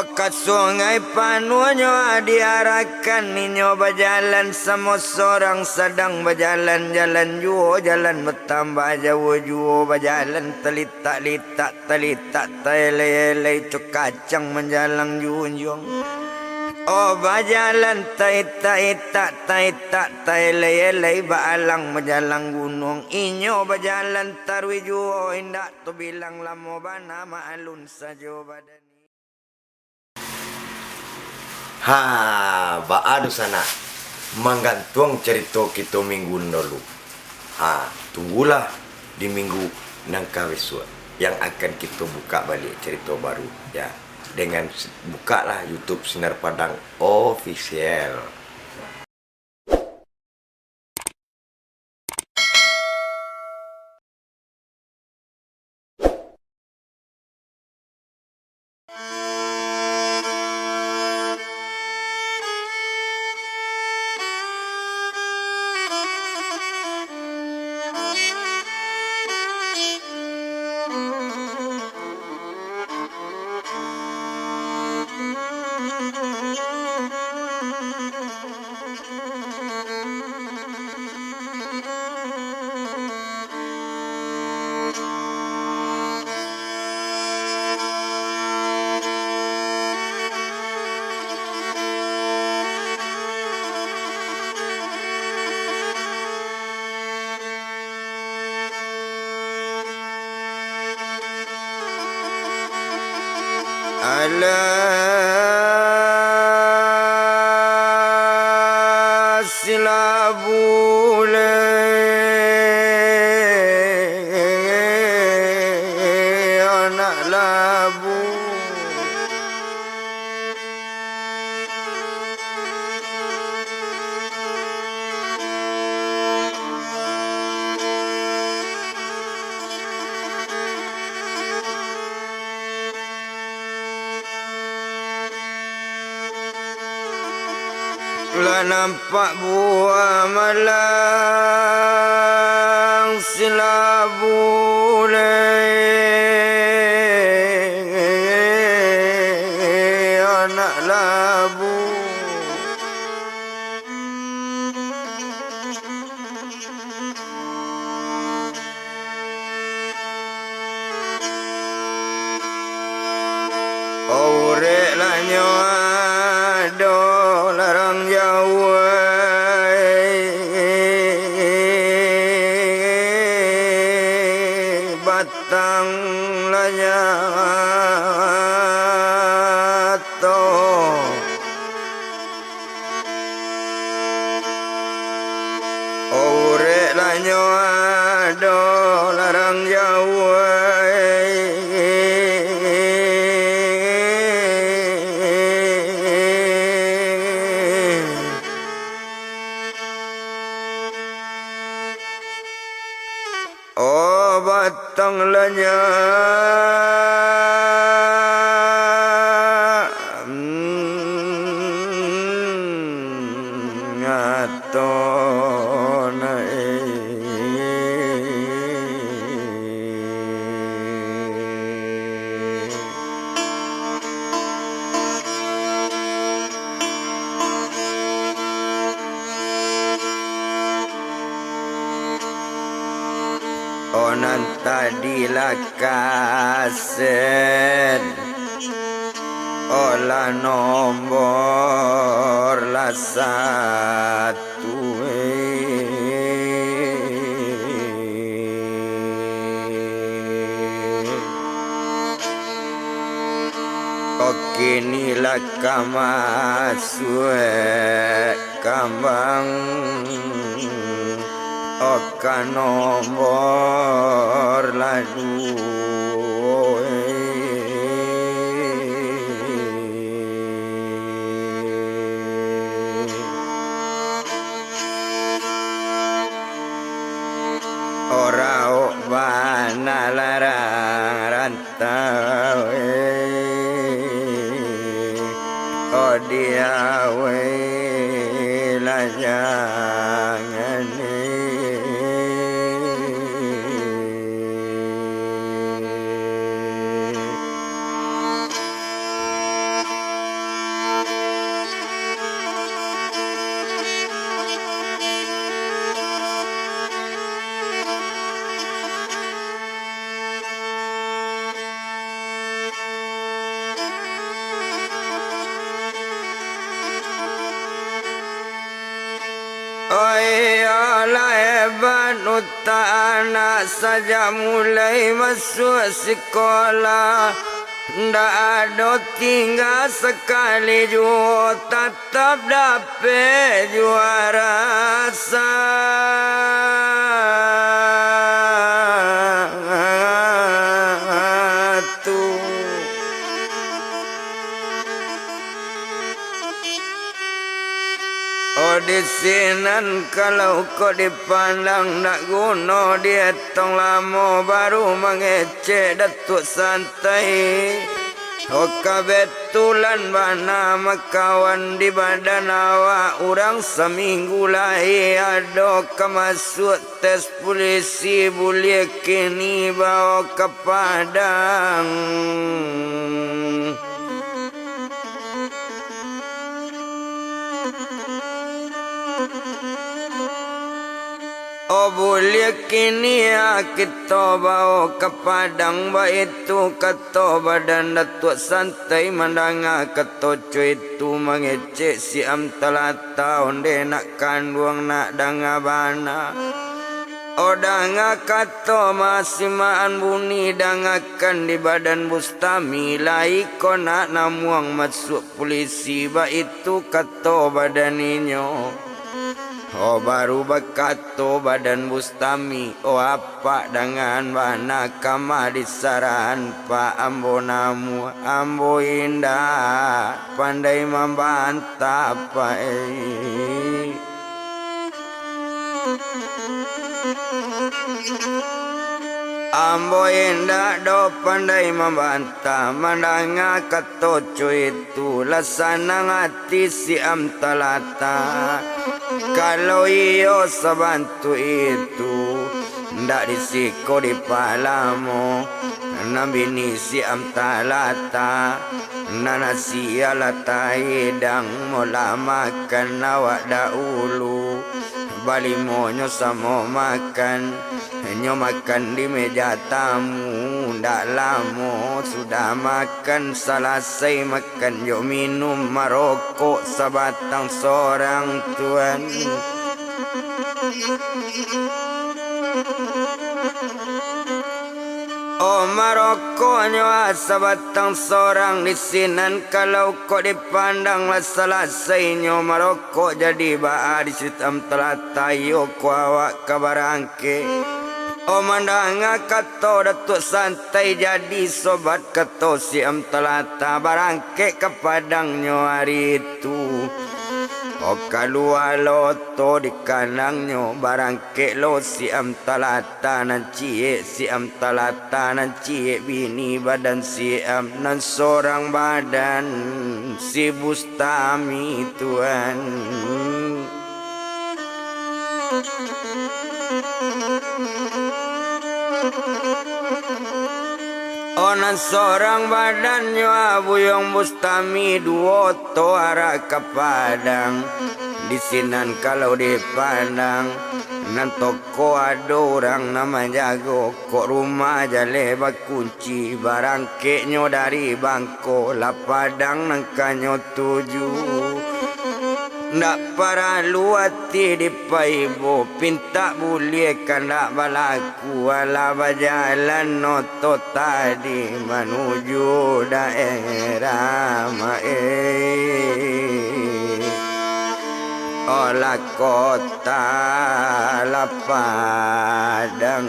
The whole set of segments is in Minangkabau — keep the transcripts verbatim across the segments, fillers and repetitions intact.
Ka sungai panuahnyo diarahkan, inyo bajalan samo sorang, sadang bajalan-jalan juo, jalan batambah jauah juo, bajalan talitak-litak, talitak taelai-elai, cok kacang manjalang junjuang. Oh, bajalan taitak-itak, taitak taelai-elai, baalang manjalang gunuang, inyo bajalan taruih juo, indak tabilang lamo bana, maalun sajo badan. Ha, baa dunsanak, manggantuang carito kito minggu nan lalu. Ha, tunggulah di minggu nan ka bisuak, yang akan kito bukak baliak carito baru, ya, dengan s-, bukaklah YouTube Sinar Padang Official. Alah si Labu le, anak Labu. Lah nampak buah malang si Labu le, anak Labu. Urek lah nyo ado larang jauah, batang lah nyato. Urek lah nyo ado larang jauah. Oh, batang lah nyato nai. Oh, nan tadi lah kaset, oh, lah nombor lah satu. Oke, ni lah ka masuak kambang, oka nombor lah duo. Oraok bana larang rantau, eh, odiau, eh, lah jangan, eh. Utak anak sajak mulai masuak sikolah, ndak ado tingga sakali juo, tatap dapek juara satu. Oh, di sinan kalau kok dipandang, ndak guno dietong lamo, baru mangecek Datuak Santai. Oh, kabetulan bana makawan di badan awak, urang saminggu lai ado ka masuak tes pulisi, buliah kini bao ka Padang. Oh, buliah kini, ah, kito bao ka Padang, baitu kato badan Datuak Santai. Mandanga kato co itu, mangecek si Am Talata, onde nak kanduang, nak danga bana. Oh, danga kato masimaan buni, dangakan di badan Bustami, lai ko nak namuang masuak pulisi, baitu kato badan inyo. Oh, baru bakato badan Bustami, "Oh, apak dangan bana kama disarahan, Pak, ambo namuah, ambo indak pandai mambantah, Pak, eh." Ambo indak doh pandai mambantah, mandanga kato co itu, lah sanang ati si Am Talata. Kalau iyo sabantuak itu, ndak di siko di palamo, nan bini si Am Talata. Nan nasi alah taidang, molah makan awak dahulu. Balimonyo samo makan, nyo makan di meja tamu. Ndak lamo sudah makan, salasai makan jo minum, marokok sabatang sorang, tuan. Oh, marokoknyo, ah, sabatang sorang di sinan, kalau kok dipandang lah salasainyo marokok, jadi baa di si Am Talata, iyo ko awak ka barangkek. Oh, mandanga kato Datuak Santai, jadi sobat kato si Am Talata, barangkek ka Padangnyo ari itu. Oh, kalua lo oto di kandangnyo, barangkek lo si Am Talata nan ciek, si Am Talata nan ciek bini badan si Am, nan sorang badan si Bustami, tuan. Oh, nan sorang badannyo, ah, Buyuang Bustami, duo oto arah ka Padang. Di sinan kalau dipandang, nan toko ado urang nan manjago, kok rumah jaleh bakunci, barangkeknyo dari Bangko, lah Padang nan ka nyo tuju. Ndak paralu ati dipaibo, pintak buliah kandak balaku, alah bajalan oto tadi manuju daerah Maeh. Olah kota lah Padang.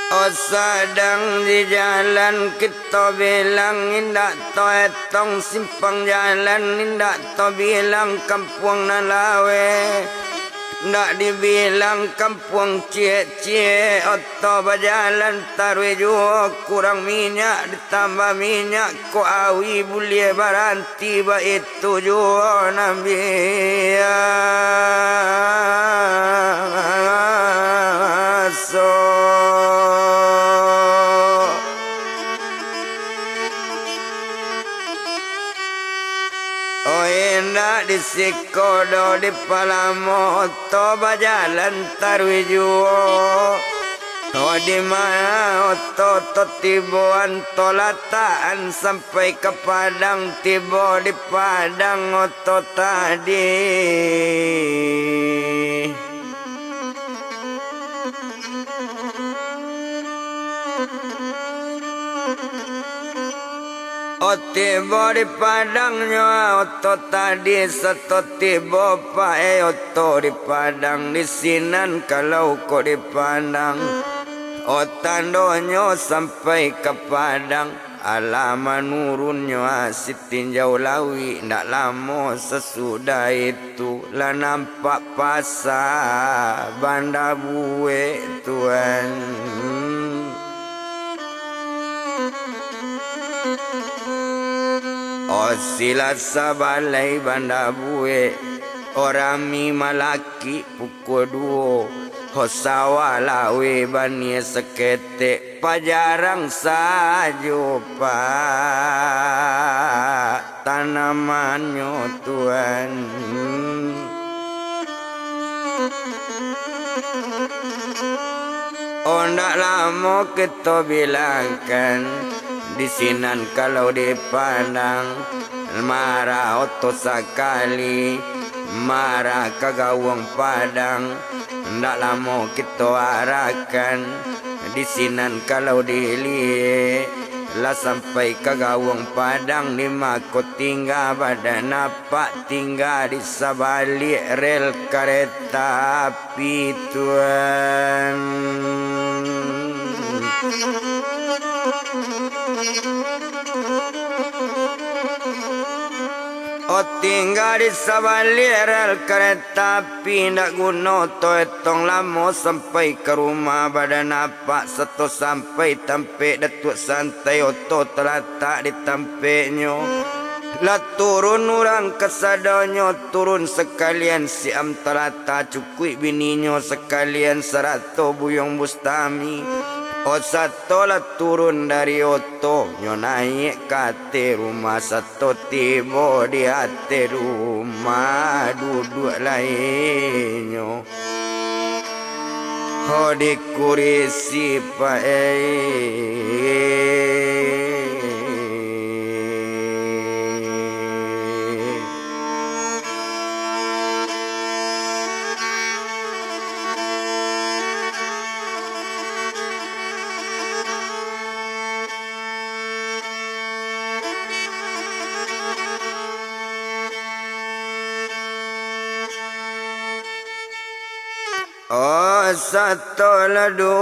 Oh, sadang di jalan kito bilang indak toetong, simpang jalan indak tobilang, kampuang nan laweh. Ndak dibilang kampuang ciek-ciek, oto bajalan taruih juo, kurang minyak ditambah minyak, kok awi buliah baranti, baitu juo nan biaso. Oh, indak di siko doh dipalamo, oto bajalan taruih juo. Oh, di ma oto to tibo, anto latakan sampai ka Padang, tibo di Padang oto tadi. Oh, tibo di Padang nyo oto tadi, sato tibo pae oto di Padang, di sinan kalau kok dipandang, oh, tandonyo sampai ka Padang. Alah manurunnyo sitinjau lauik, ndak lamo sasudah itu lah nampak pasa Banda Buek, tuan. Oh, silah sabalai Banda Buek, oh, rami malaki pukua duo, oh, sawah laweh baniah saketek. Pajarang sajo, Pak, tanamannyo, tuan. Oh, ndak lamo kito bilangkan, di sinan kalau dipandang, marah oto sakali, marah ka gauang Padang. Ndak lamo kito arahkan, di sinan kalau diliek, lah sampai ka gauang Padang, di mako tingga badan apak, tingga di sabaliak rel kareta api, tuan. Oh, tingga di sabaliak rel kareta api, ndak guno oto etong lamo sampai ka rumah badan apak, sato sampai tampek Datuak Santai, oto talatak di tampeknyo. Lah turun urang kasadonyo, turun sakalian si Am Talata, cukuik bininyo sakalian, sarato Buyuang Bustami. Oh, sato lah turun dari oto, nyo naiak ka ateh rumah, sato tibo di ateh rumah, duduak lai nyo, oh, di kurisi, Pak, eh. Oh, sato lah duduak.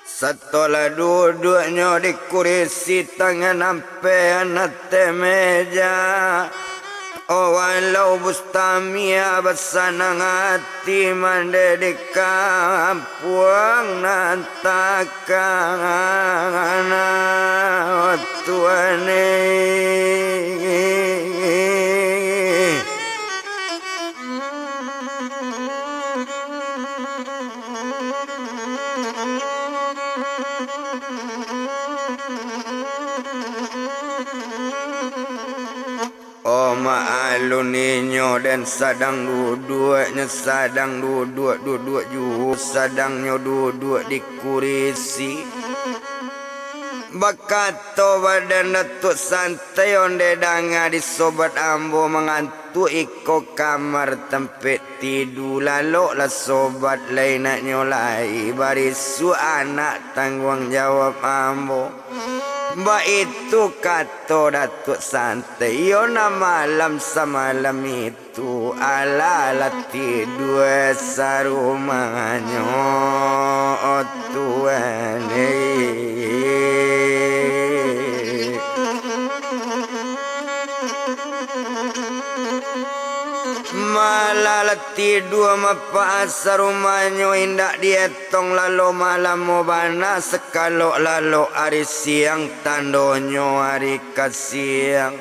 Sato lah duduaknyo di kurisi, tangan ampean ateh meja. Oh, walau Bustami basanang ati mandeh di kampuang nan takana, oh, tuan eh. Oh, maalun inyo den sadang duduak, nyo sadang duduak, duduak juo, sadang nyo duduak di kurisi. Bakato badan Datuak Santai, ondeh danga di sobat ambo mangantuak iko kamar tampek tidu, laloklah sobat lai, naknyo lai barisuak anak tangguang jawab ambo. Baitu kato Datuak Santai, iyo nan malam samalam itu, alah lah tidua sarumahnyo, o tuan, eh. Malah lah tidua mapaah sarumahnyo, indak dietong lalok malamo bana, sakalok lalok ari siang, tandonyo ari ka siang.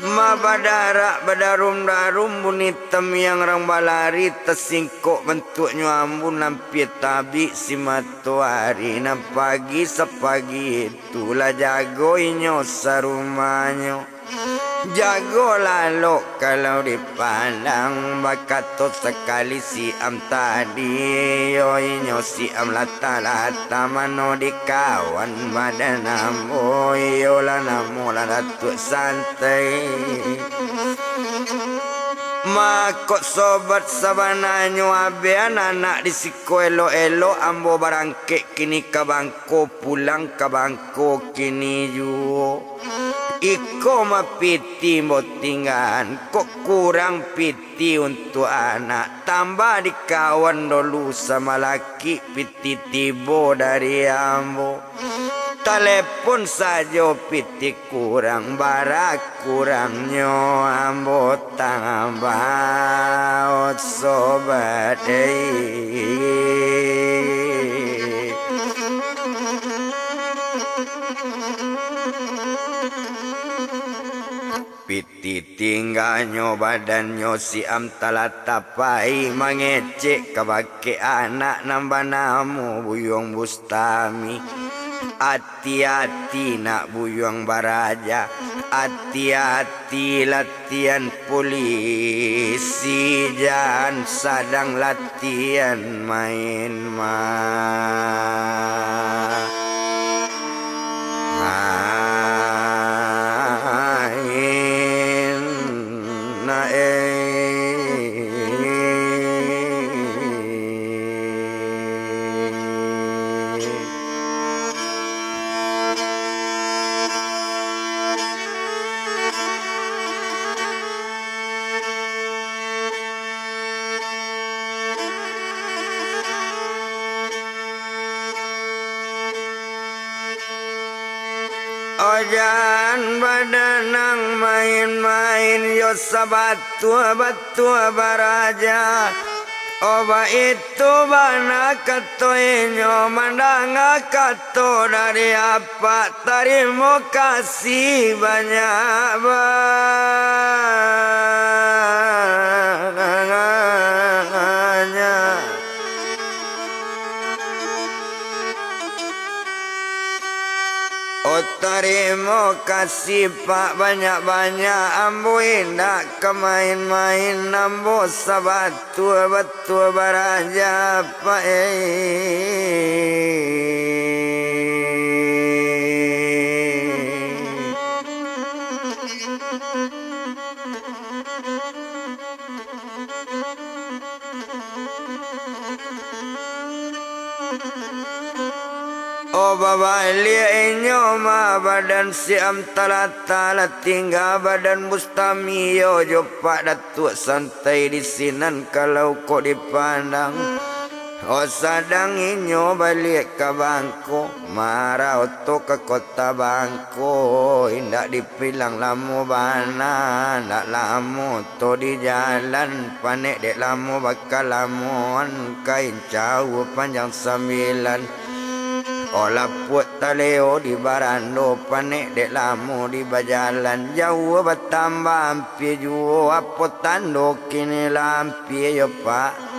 Ma badarak badarum-darum, bunyi tamiang rang balari, tasingkok bantuaknyo ambu, nan ampia tabik si matoari, nan pagi sapagi tu lah jago inyo sarumahnyo. Jago lalok kalau dipandang, bakato sakali si Am tadi, yo inyo si Am lata-lata mano di kawan badan ambo, iyolah namo lah Datuak Santai. Mako sobat, sabananyo abih anak-anak di siko elok-elok ambo barangkek kini ka Bangko, pulang ka Bangko kini juo. Iko mah pitih ambo tinggaan, kok kurang pitih untuak anak, tambah di kawan dolu samalakik pitih tibo dari ambo. Talepon sajo pitih kurang, bara kurangnyo ambo tambah, o sobat, eh. Pitih tingganyo badannyo si Am talatak pai mangecek kabake anak nan banamo Buyuang Bustami. Ati-ati nak Buyuang baraja, ati-ati latihan pulisi, jan sadang latihan main-main. Ojan badanang main-main, yo sabatua-batua baraja. Oba itu bana kato inyo, mandanga kato dari apak, tarimo kasih banyak-banyak. Oh, tarimo kasih, Pak, banyak-banyak. Ambo indak ka main-main, ambo sabatua-batua baraja, Pak, eh. Oh, babaliak inyo mah, badan si Am talatak lah tingga badan Bustami, iyo jo Pak Datuak Santai di sinan kalau kok dipandang. Oh, sadang inyo baliak ka Bangko, marah oto ka kota Bangko, indak dipilang lamo bana, ndak lamo to di jalan, panek dek lamo bakalamoan, kain cawua panjang sambilan. Oh, lapuak taleo di barando, panek dek lamo di bajalan, jauah batambah ampia juo, apo tando kini lah ampia yo, Pak?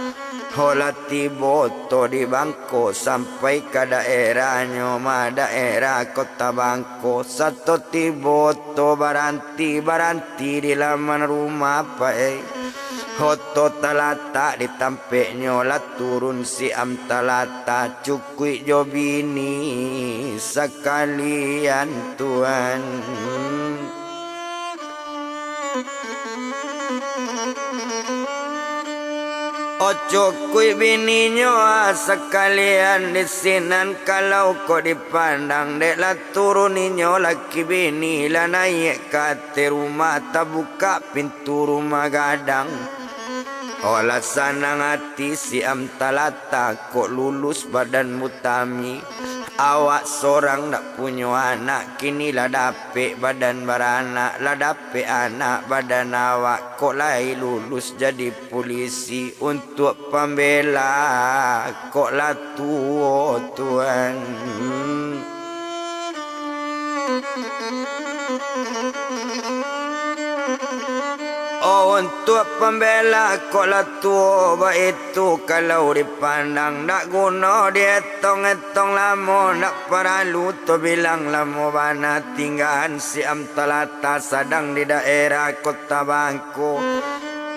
Oh, lah tibo to di Bangko, sampai ka daerahnyo mah, daerah kota Bangko, sato tibo to baranti, baranti di laman rumah, Pak, eh. Oto talatak di tampeknyo, lah turun si Am talatak, cukuik jo bini sakalian, Tuan. Ocokuik bininyo, ah, sakalian di sinan kalau kok dipandang, dek lah turun inyo laki bini, lah naiak ka ateh rumah, tabukak pintu rumah gadang. Olah sanang ati si Am Talata, kok lulus badan Bustami. Awak sorang dak punyo anak, kini lah dapek badan baranak, lah dapek anak badan awak, kok lai lulus jadi pulisi. Untuak pambela, kok lah tuo, Tuan. Oh, untuak pambela, kok lah tuo, baitu kalau dipandang, dak guno dietong-etong lamo, dak paralu to bilang lamo bana. Tinggaan si Am Talata sadang di daerah Kota Bangko.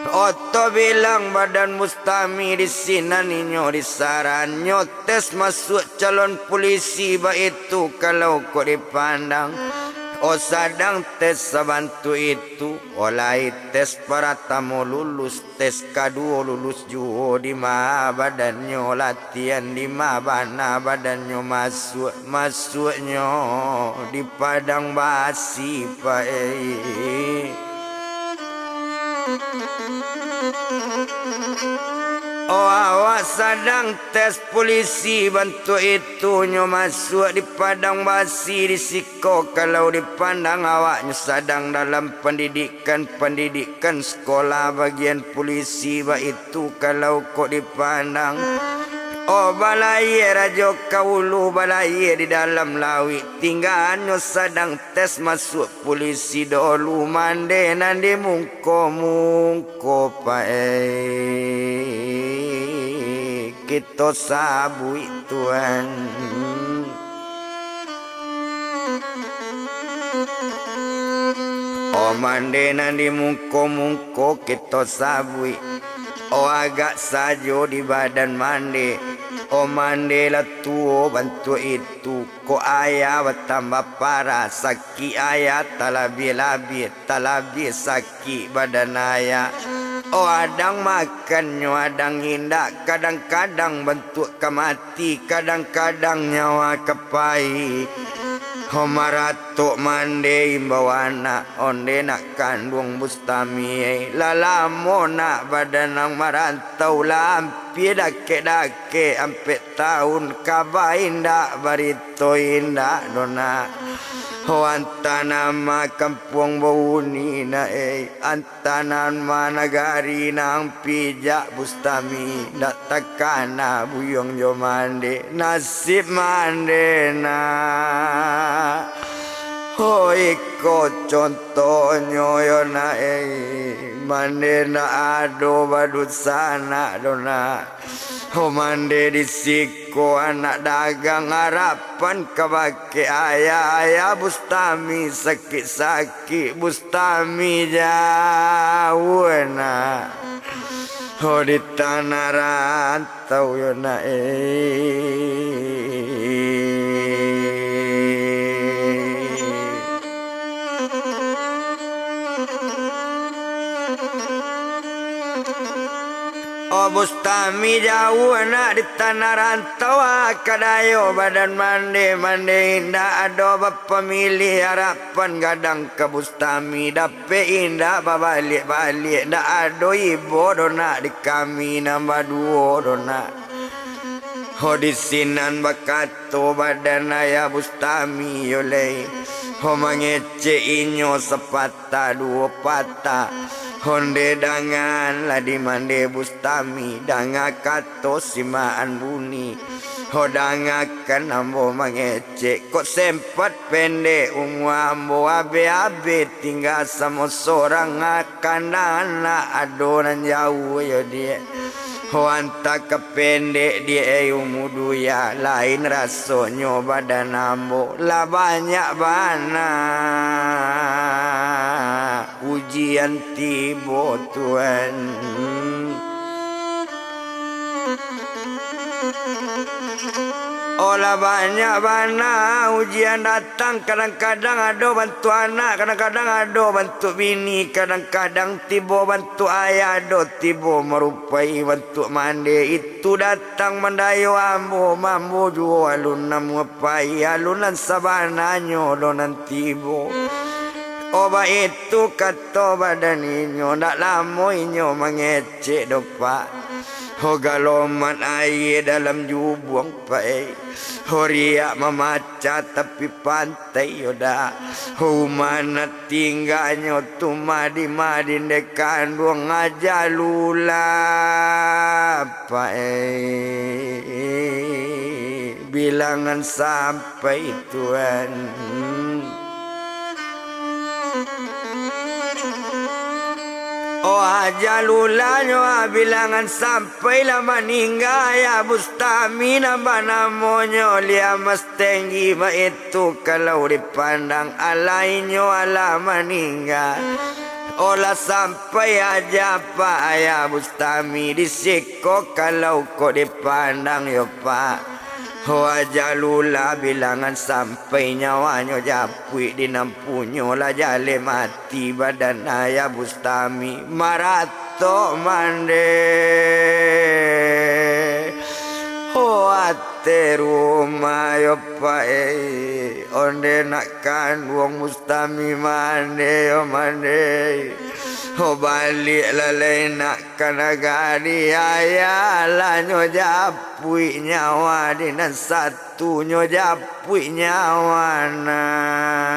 Oto bilang badan Bustami di sinan inyo disaran, nyo tes masuak calon pulisi, baitu kalau kok dipandang. Oh, sadang tes sabantuak itu, oh, lai tes paratamo lulus, tes kaduo lulus juo, di ma badannyo latihan, di ma bana badannyo masuak. Masuaknyo di padang basi, Pak, eh. Oh, awak sadang tes pulisi bantuak itu, nyo masuak di padang basi di siko, kalau dipandang awaknyo sadang dalam pandidikan, pandidikan sekolah bagian pulisi, baitu kalau kok dipandang. Oh, balayia rajo ka ulu, balayia di dalam lauik, tinggaanyo sadang tes masuak pulisi dolu, mande nan di mungko-mungko, Pak, eh, kito sabuik, Tuan. Oh, mande nan di mungko-mungko kito sabuik. Oh, agak sajo di badan mande. Oh, mande lah tuo bantuak itu. Kok ayah batambah parah, sakik ayah talabiah-labiah, talabiah sakik badan ayah. Oh, adang makannyo, adang indak, kadang-kadang bantuak ka mati, kadang-kadang nyawa ka pai. Oh, maratok mande imbau anak, onde nak kanduang Bustami, eh. Lah lamo nak badan nan marantau, lah ampia dakek-dakek ampek taun, kaba indak, barito indak doh nak. Oh, antah nan ma kampuang bauni nak, eh. Antah nan ma nagari nan pijak Bustami, ndak takana buyuang jo mande, nasib mande nak. Oh, iko contohnyo yo nak, eh. Mande ndak ado badunsanak doh nak. Oh, mande di siko anak dagang arapan ka bakeh ayah, ayah Bustami sakik-sakik, Bustami jauah nak. Oh, di tanah rantau yo nak, eh. Oh, Bustami jauah nak di tanah rantau, ah, kadayo badan mande, mande indak ado bapamiliah, arapan gadang ka Bustami, dapek indak babaliak-baliak, ndak ado ibo doh nak di kami nan baduo doh nak. Ho, di sinan bakato badan ayah Bustami yo lai. Ho, mangecek inyo sapatah duo patah. Onde dangan lah di mande Bustami, danga kato simaan bunyi. Ho, dangakan ambo mangecek, kok sempat pendek umua ambo, abih-abih tingga samo sorang, akan anak ado nan jauah yo, Diak. Ho, antah ka pendek, Diak, eh, umua duya, lain rasonyo badan ambo, lah banyak bana ujian tibo, Tuan. Olah banyak bana ujian datang, kadang-kadang ado bantuak anak, kadang-kadang ado bantuak bini, kadang-kadang tibo bantuak ayah, ado tibo marupai bantuak mande. Itu datang mandayo ambo, mambo juo alun namuah pai, alun nan sabananyo doh nan tibo. Oh, baitu kato badan inyo, ndak lamo inyo mangecek doh, Pak. Ho galoman aia dalam jubuang, Pak, eh. Ho riak mamacah tapi pantai, yo dak. Ho umah nan tingganyo tu madi-madi dek kanduang aja lula, Pak, eh. Bilangan sampai, Tuan. Oh, aja lulanyo, ah, bilangan sampai lah maningga, Ayah Bustami nan banamonyo Lia Mas Tenggi, baitu kalau dipandang alainyo alah maningga. Olah sampai aja, Pak, Ayah Bustami, di siko kalau kok dipandang yo, Pak. Ho aja lula bilangan sampai nyawanyo japuik di nan punyo lah jaleh mati badan Ayah Bustami. Maratok mande. Ho ate rumah yo, Pak, eh. Onde nak kanduang Bustami mande yo mande. Ho baliak lah lai nak ka nagari ayah lah nyo japuik nyawa di nan satunyo japuik nyawa nak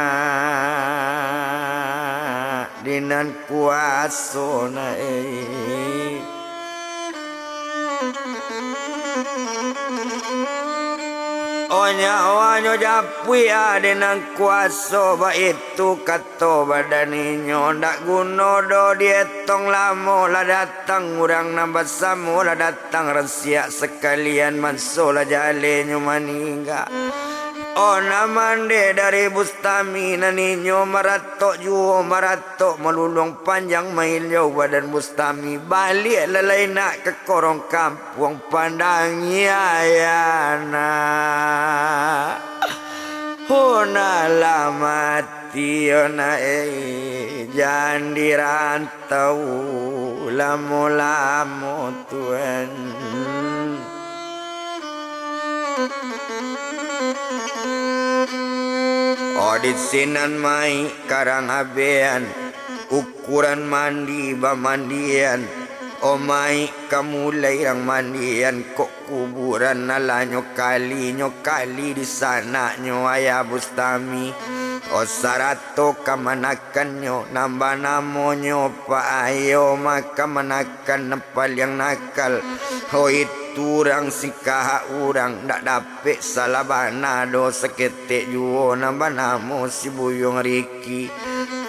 di nan kuaso nak, eh. Oh, nyawanyo japuik, ah, di nan kuaso, baitu kato badan inyo, ndak guno doh dietong lamo, lah datang urang nan basamo, lah datang ransiak sakalian, manso lah jaleh nyo maningga. Oh, nan mande dari Bustami nan inyo maratok juo, maratok maluluang panjang, mailau badan Bustami, baliak lah lai nak ka korong kampuang, pandangi ayah nak. Oh, nak lah mati yo nak, eh, jan diran- tau lamo-lamo, Tuan. Oh, di sinan maik karang abean, ukuran mandi bamandian. Oh, maik ka mulai rang mandian, kok kuburan alah nyo kali, nyo kali di sanaknyo Ayah Bustami. Oh, sarato kamanakannyo nan banamonyo Pak Ayo mah, kamanakan nan paliang nakal. Oh, itu urang singkahak urang, ndak dapek salah bana doh, saketek juo nan banamo si Buyuang Riki.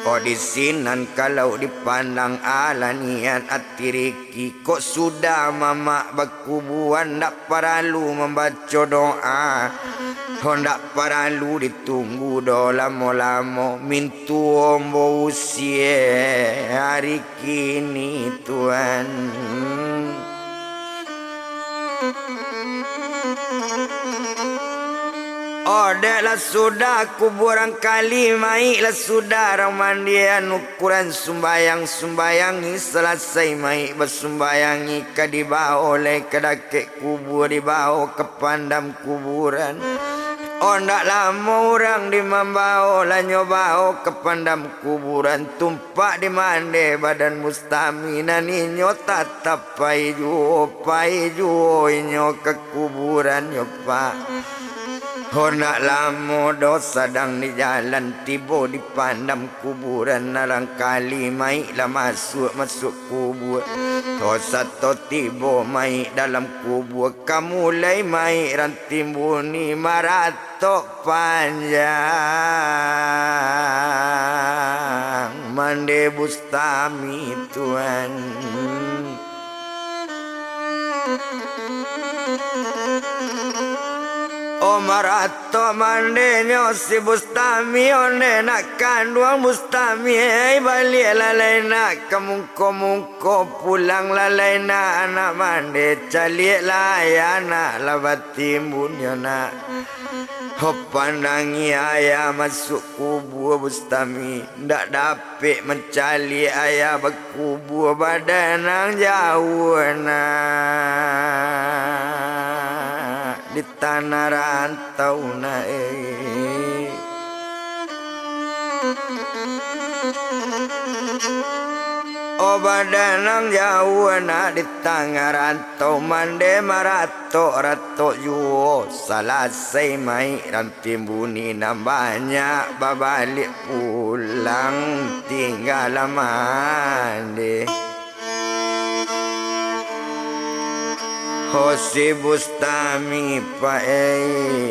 Oh, di sinan kalau dipandang alah niat ati Riki. Kok sudah mamak bakubuan, ndak paralu mambaco doa. Ho, ndak paralu ditunggu doh lamo-lamo, mintuo ambo usie ari kini, Tuan. Oh, dek lah sudah kuburan kali, maik lah sudah rang mandian, ukuran sumbayang, sumbayangi, salasai maik basumbayangi, ka dibao lai ka dakek kubua, dibao ka pandam kuburan. Oh, ndak lamo urang di mambao, lah nyo bao ka pandam kuburan, tumpak di mande badan Bustami, nan inyo tatap pai juo, pai juo inyo ka kuburan nyo, Pak. Ho, ndak lamo doh sadang di jalan, tibo di pandam kuburan, arang kali maik lah masuak, masuak kubua. Ho, sato tibo maik dalam kubua, ka mulai maik rang timbuni, maratok panjang mande Bustami, Tuan. Oh, maratok mandeh nyo si Bustami, onde nak kanduang Bustami, eh, baliak lah lai nak ka mungko-mungko, pulang lah lai nak anak mandeh, caliak lah ayah nak lah batimbun nyo nak. Oh, pandangi ayah masuak kubua Bustami, ndak dapek mancaliak ayah bakubua, badan nan jauah nak di tanah rantau nak, eh. Oh, badan nan jauah nak di tanah rantau, mandeh maratok-ratok juo, salasai maik rantimbuni nan banyak, babaliak pulang tinggalah mandeh. Ho si Bustami paeh.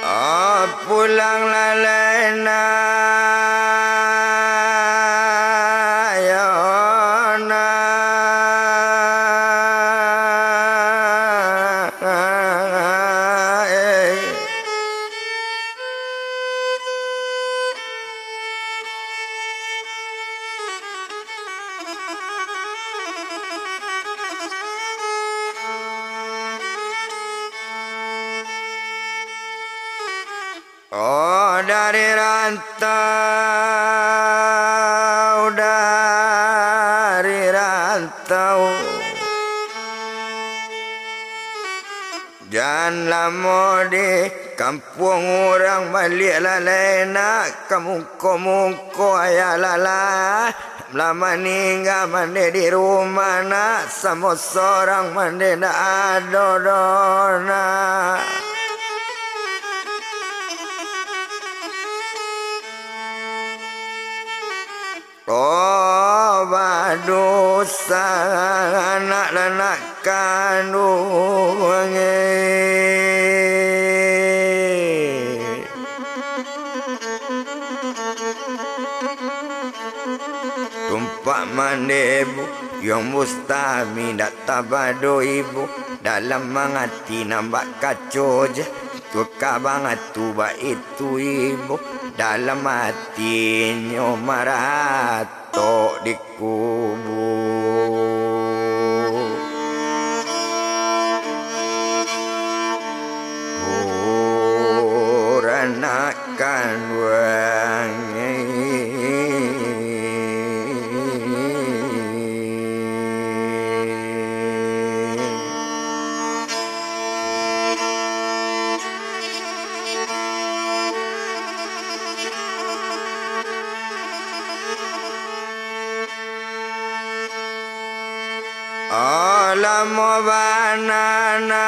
Ah, pulang lah lai nak, yo nak, eh. Oh, dari rantau, dari rantau. Jan lamo di kampuang urang, baliak lah lai nak ka mungko-mungko ayah lah lai. Lah maningga mandeh di rumah nak, samo sorang mandeh ndak ado doh nak. Oh, badosa anak lah nak kanduang, eh. Tumpak mandeh ibu, Yuang Bustami ndak tabado ibu, dalam mangati nan bak kaco je, tukabang atu baitu ibu, dalam atinyo maratok di kubua. Urang nak kanduang. Oh, lamo bana nak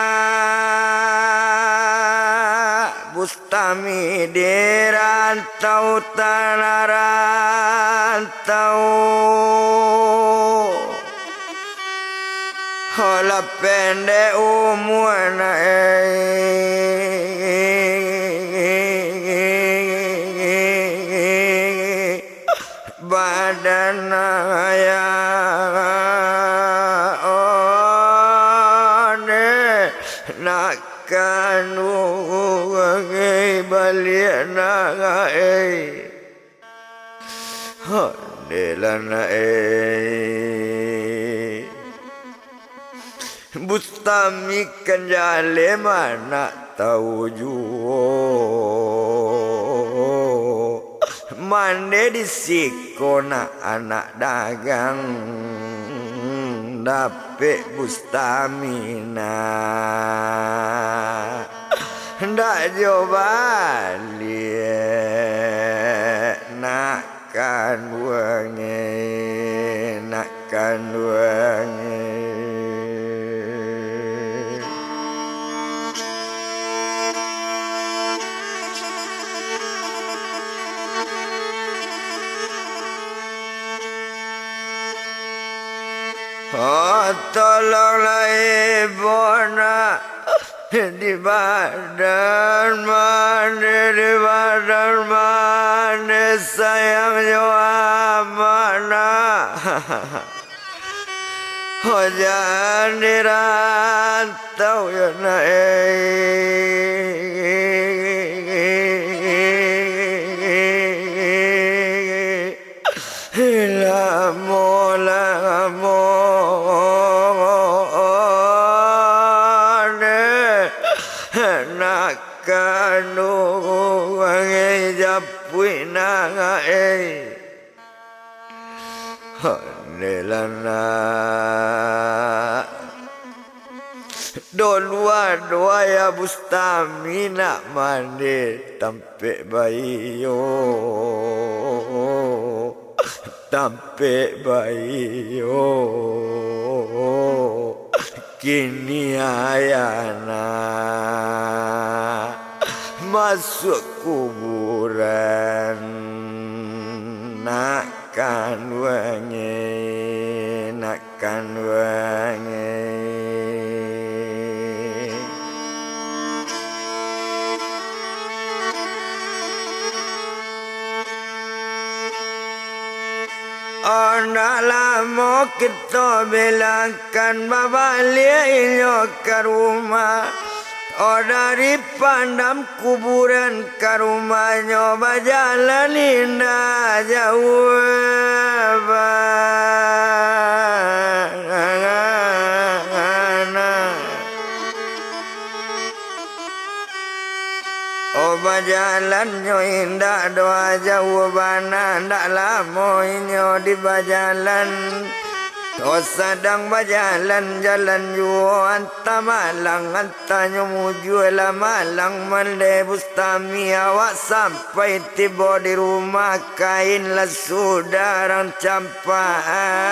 Bustami di rantau tanah rantau. Alah pendek umua nak, eh. Badan ayah, oh, deh, nak kanduang, eh, baliak nak, eh. Deh lah nak, eh. Bustami kan jaleh ma nak tau juo. Mandeh di siko nak anak dagang, dapek Bustami nak. Ndak jo baliak nak kanduang, eh, nak kanduang, eh. Tolonglah ibo nak, di badan mande, di badan mande, sayang jo amak nak. Ho jan di rantau yo nak, eh. Lamo, lamo ne nak kanduang, eh, japuik nak, eh. Handelah nak. Dolua doa ya Bustami nak mande tampek baiyo. Tampek baiyo. Kini ayah nak masuak kuburan, nak kanduang e, nak kanduang e. Oh, ndak lamo kito bilangkan babaliak inyo ka rumah. Oh, dari pandam kuburan ka rumahnyo bajalan indak jauah bana. Oh, bajalannyo indak doh jauah bana, ndak lamo inyo di bajalan. Oh, sadang bajalan-jalan juo, antah malang, antahnyo mujua lah malang, mande Bustami, awak sampai tibo di rumah, kain lah sudah rang campaan.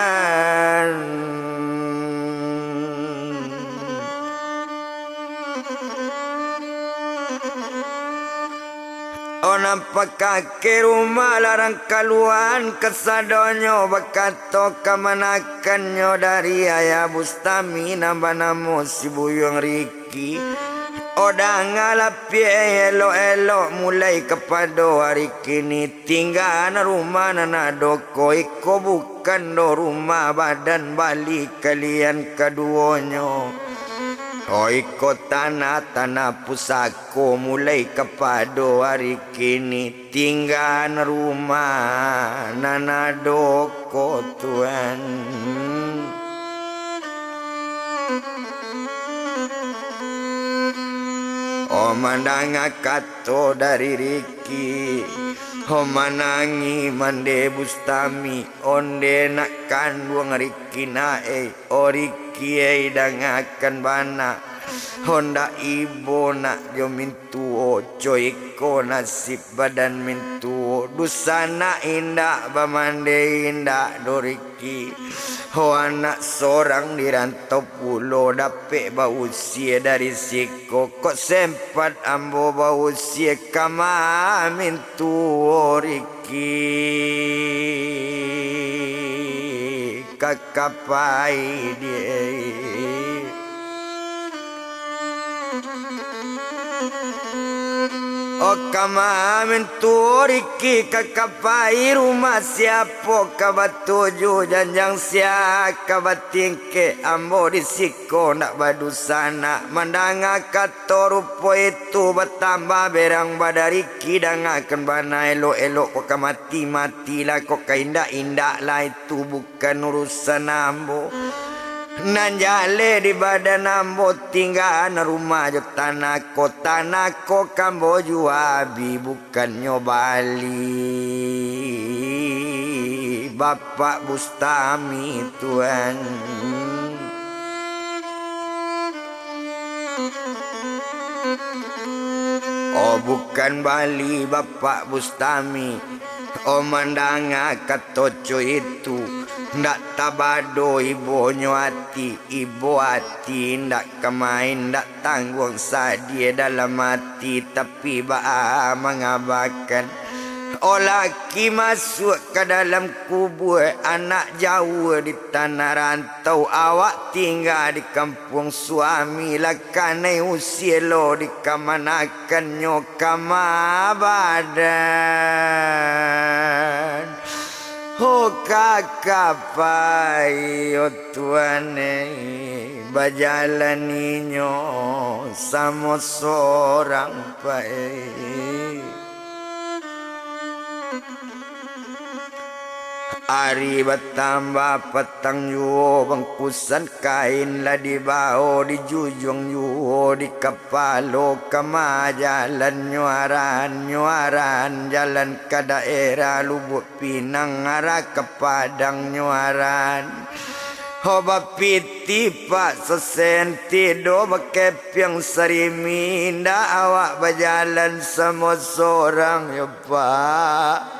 Oh, nampak kaki rumah larang kaluan, kasadonyo bakato kamanakannyo dari ayah Bustami nan banamo si Buyuang Riki. Oh, dangalah piak elok-elok, mulai kapado ari kini, tinggaan rumah nan ado ko, iko bukan doh rumah badan bali kalian kaduonyo. Oh, iko tanah, tanah pusako, mulai kapado ari kini, tinggaan rumah nan ado ko, Tuan. Oh, mandanga kato dari Riki, oh, manangih mande Bustami, onde nak kanduang Riki nak, eh. Oh, Riki, eh, dangakan bana. Hondak ibo nak jo mintuo, co iko nasib badan mintuo. Dunsanak indak bamande indak doh, Riki. Ho, anak sorang di rantau pulo, dapek bausia dari siko. Kok sempat ambo bausia ka ma mintuo, Riki? Ki kakapai die. Oh, ka ma mintuo Riki kakapai, rumah siapo ka batuju, janjang sia ka batingkek, ambo di siko ndak badunsanak. Mandanga kato rupo itu, batambah berang badan Riki, dangakan bana elok-elok, kok ka mati-mati lah, kok ka indak-indak lah, itu bukan urusan ambo. Nan jaleh di badan ambo, tinggaan rumah jo tanah ko, tanah ko ka ambo jua, bi bukannyo bali, Bapak Bustami, Tuan. Oh, bukan bali, Bapak Bustami. Oh, mandanga kato co itu, ndak tabado ibonyo ati, ibo ati ndak ka main, ndak tangguang sadie dalam ati, tapi baa mangabakan. Oh laki masuak ka dalam kubua, anak jauah di tanah rantau, awak tingga di kampuang suami, lah kanai usia lo, di kamanakannyo kama badan. Oh kakapai, oh tuan e, bajalan inyo samo sorang pai. Ari batambah patang juo, bangkusan kain lah dibao, dijujuang juo di kapalo, kama jalan nyo arahan, nyo arahan jalan ka daerah Lubuak Pinang, arah ka Padang nyo arahan. Ho bapitih, Pak, sasenti do bakepiang sarimi, indak awak bajalan samo sorang yo, Pak.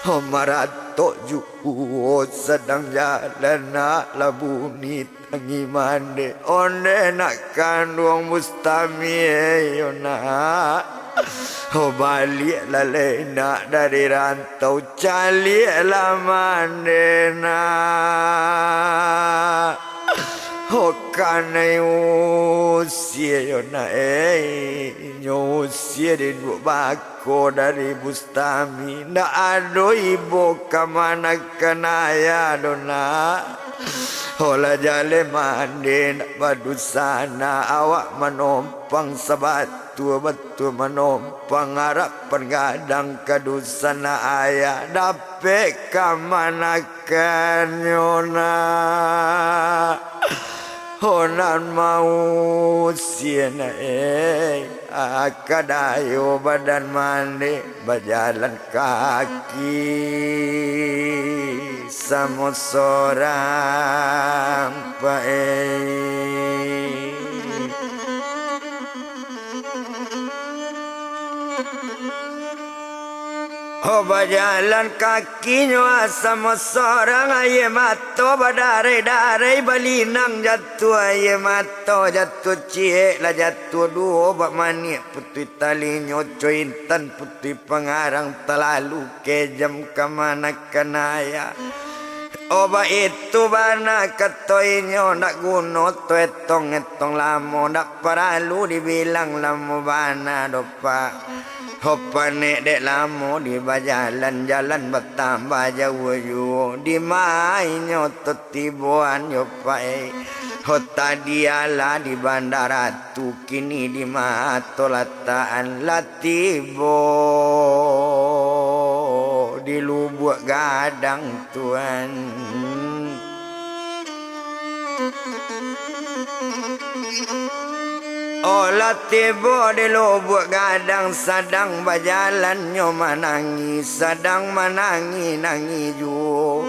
Ho maratok juo sadang jalan, nak lah bunyi tangi mande. Onde nak kanduang Bustami, eh, yo nak. Ho baliak lah lai nak dari rantau, caliak lah mande nak. Ho kanai usia yo nak, eh, nyo usia di duo bak ko dari Bustami, ndak ado ibo kamanakan ayah do nak. Olah jaleh mande ndak badusana, awak manompang sabatua-batua, manompang arapan gadang ka dusana ayah, dapek kamanakannyo nak. Oh nan mausia nak, eh, aka dayo badan mande, bajalan kaki samo sorang, Pak, eh. Oh, bajalan kakinyo samo sorang, aia mato badarai-darai, balinang jatuah aia mato, jatuah ciek lah jatuah duo bak maniak, putuih talinyo co intan, putuih pangarang talalu kejam kamanakan ayah. Oh, baitu bana kato inyo, ndak guno to etong-etong lamo, ndak paralu dibilang lamo bana doh, Pak. Ho panek dek lamo di bajalan, jalan batambah jauah juo, di ma inyo to tiboan yo, Pak, eh. Ho tadi alah di Bandar Atu, kini di ma to latakan, lah tibo di Lubuak Gadang, Tuan. Oh, lah tibo di Lubuak Gadang, sadang bajalan nyo manangih, sadang manangih-nangih juo.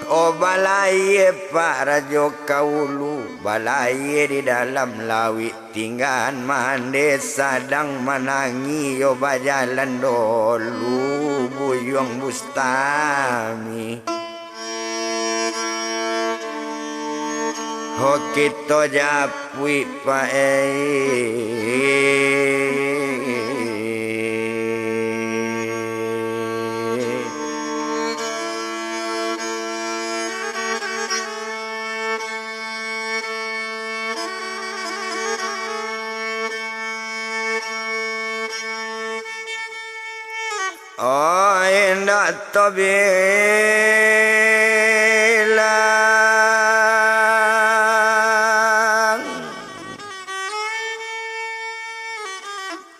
Oh, balayia, Pak, rajo kaulu, balayia di dalam lauik. Tinggaan mande sadang manangih, yo bajalan dolu buyuang Bustami. Ho kito japuik, Pak, eh. Oh, indak tabilang.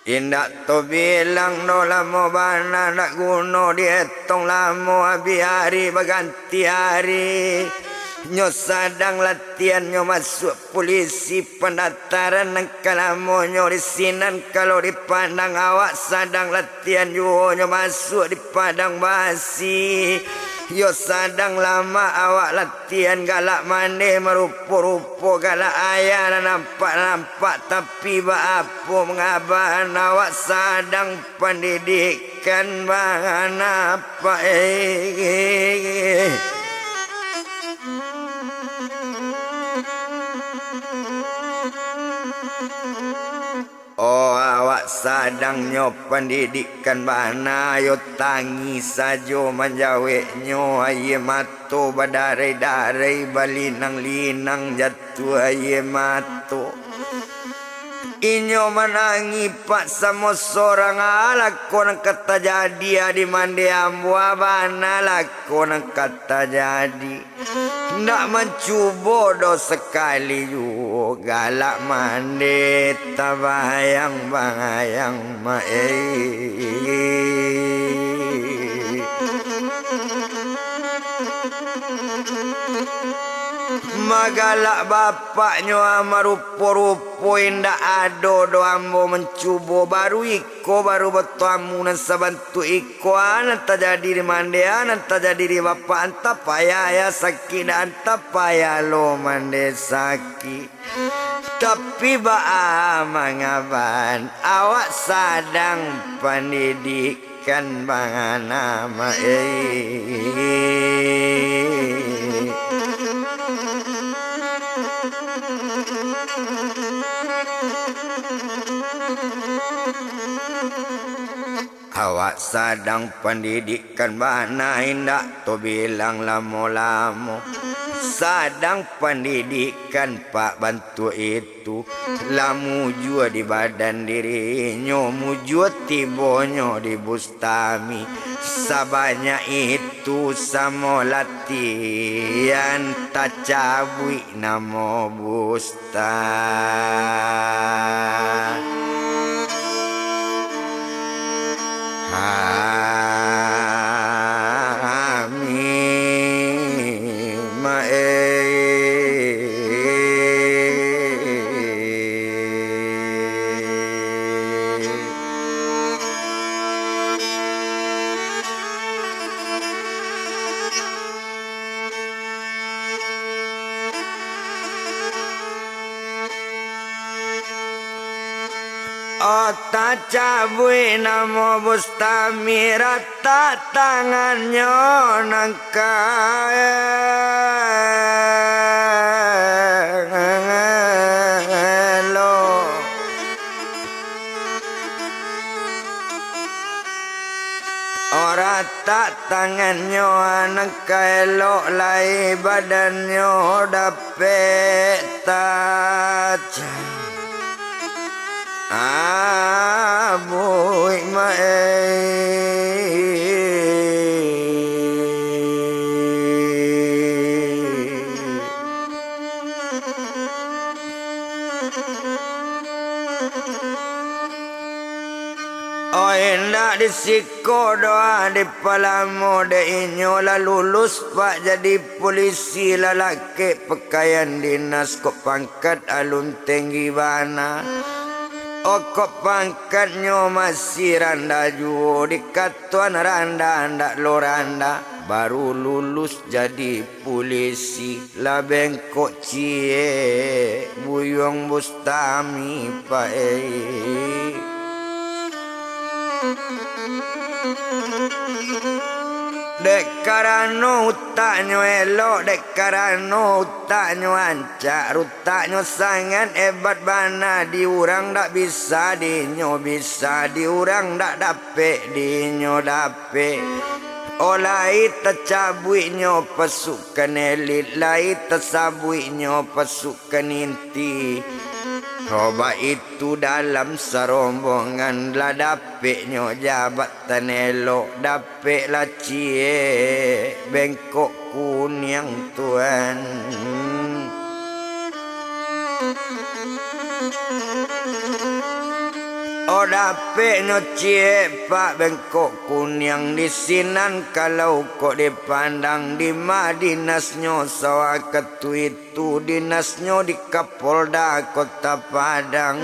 Indak tabilang no lamo bana, ndak guno dietong lamo, abih ari baganti ari. Nyo sadang latihan, nyo masuak pulisi pandataran, nan ka lamonyo di sinan, kalau di Padang awak sadang latihan juo, nyo masuak di Padang Basi. Yo sadang lamak awak latihan, galak mande marupo-rupo, galak ayah nan nampak-nampak, tapi baapo mangabahan awak sadang pandidikan bana, Pak, eh. Oh, awak sadang nyo pandidikan bana, yo tangih sajo manjaweknyo, aia mato badarai-darai, balinang-linang jatuah aia mato. Inyo manangih pak samo sorang, ah, lako nan ka tajadi, ah, di mande ambo, ah, bana lako nan ka tajadi. Ndak mancubo doh sakali juo, galak mande tabayang-bayang, mak ei. Magalak bapaknyo, ah, marupo-rupo indak ado doh ambo mancubo, baru iko baru batamu nan sabantuak iko, ah, nan tajadi di mande, ah, nan tajadi di bapak, antah payah ayah sakik, dak antah payah lo mande sakik. Tapi baa mangaban, awak sadang pandidikan bana, mak ei. Awak sadang pandidikan bana, indak tabilang lamo-lamo. Sadang pandidikan pak bantuak itu. Lah mujua di badan dirinyo, mujua tibonyo di Bustami. Sabanyak itu samo latihan, tacabuik namo Bustami. Amin, mak ei. Oh, tacabuik namo Bustami, ratak tangannyo nan ka elok. Oh, ratak tangannyo nan ka elok, lai badannyo dapek taca-, abuik, mak ei. Oh, indak di siko doh, ah, dipalamo dek inyo, lah lulus pak jadi pulisi, lah lakek pakaian dinas, kok pangkat alun tenggi bana. Oh, kok pangkatnyo masih randah juo, dikatoan randah, ndak lo randah, baru lulus jadi pulisi, lah bengkok ciek buyuang Bustami, pak ei. Dek karano utaknyo elok, dek karano utaknyo rancak, utaknyo sangat hebat bana, di urang dak bisa, di inyo bisa, di urang dak dapek, di inyo dapek. Oh, lai tacabuiknyo pasukan elit, lai tacabuiknyo pasukan inti. Oh, baitu dalam sarombongan, lah dapeknyo jabatan elok, dapek lah ciek bengkok kuniang, tuan. Oh, dapeknyo ciek pak bengkok kuniang, di sinan kalau kok dipandang, di ma dinasnyo sawakatu itu, dinasnyo di Kapolda Kota Padang.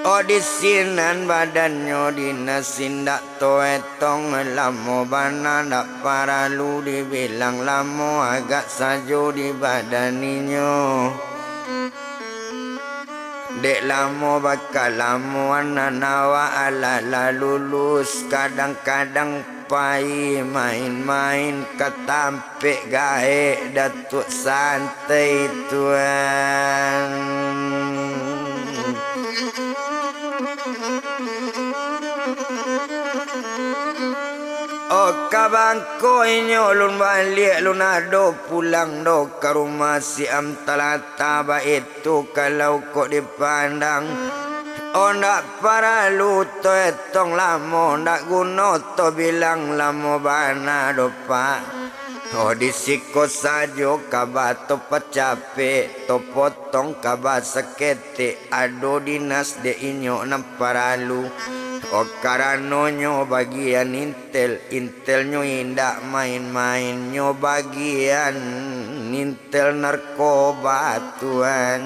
Oh, di sinan badannyo dinas indak toetong, lamo bana ndak paralu dibilang lamo, agak sajo di badan inyo. Dek lamo bakalamoan nan awak alah lah lulus, kadang-kadang pai main-main ka tampek gaek Datuak Santai, tuan. Oh, ka bangko inyo, lun baliak, lun ado pulang doh ka rumah si Am Talata baitu. Tu kalau kok dipandang, oh, ndak paralu to etong lamo, ndak guno to bilang lamo bana doh, Pak. Oh, di siko sajo kaba to pacapek, to potong kaba saketek, ado dinas dek inyo nan paralu. Oh, karanonyo bagian intel, intelnyo indak main-main, nyo bagian intel narkoba, Tuan.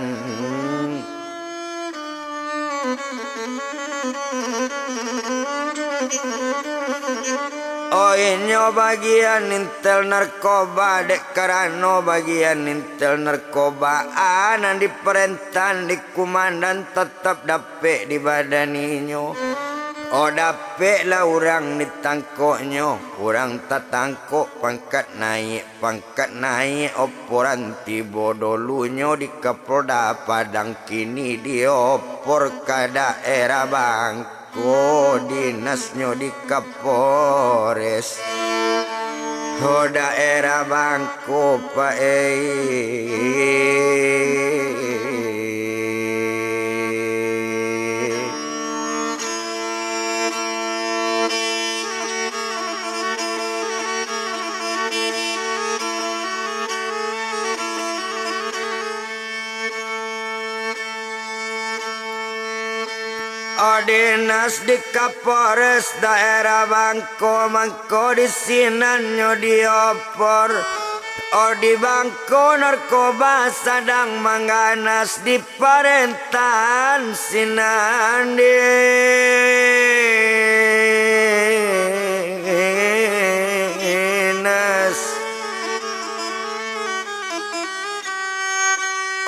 Oh, inyo bagian intel narkoba, dek karano bagian intel narkoba, a, nan diparentahan di kumandan tatap dapek di badan inyo. Oh, dapeklah urang ditangkoknyo, urang tatangkok pangkat naiak. Pangkat naiak, oporan tibo, dolunyo di Kapolda Padang, kini diopor ka daerah Bangko, dinasnyo di Kapolres. Ho, daerah Bangko, Pak, eh. Oh, dinas di Kapolres daerah Bangko, mangko di sinannyo diopor. Oh, di Bangko narkoba sadang mangganas di parentahan sinan dinas.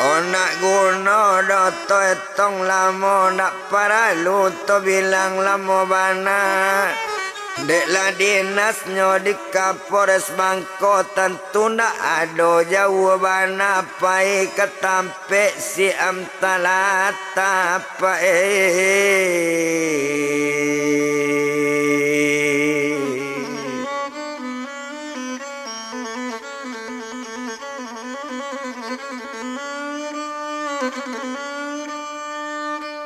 Oh, ndak guno doh to etong lamo, ndak paralu to bilang lamo bana. Dek lah dinasnyo di Kapolres Bangko, tantu ndak ado jauah bana pai ka tampek si Am Talata, Pak, eh.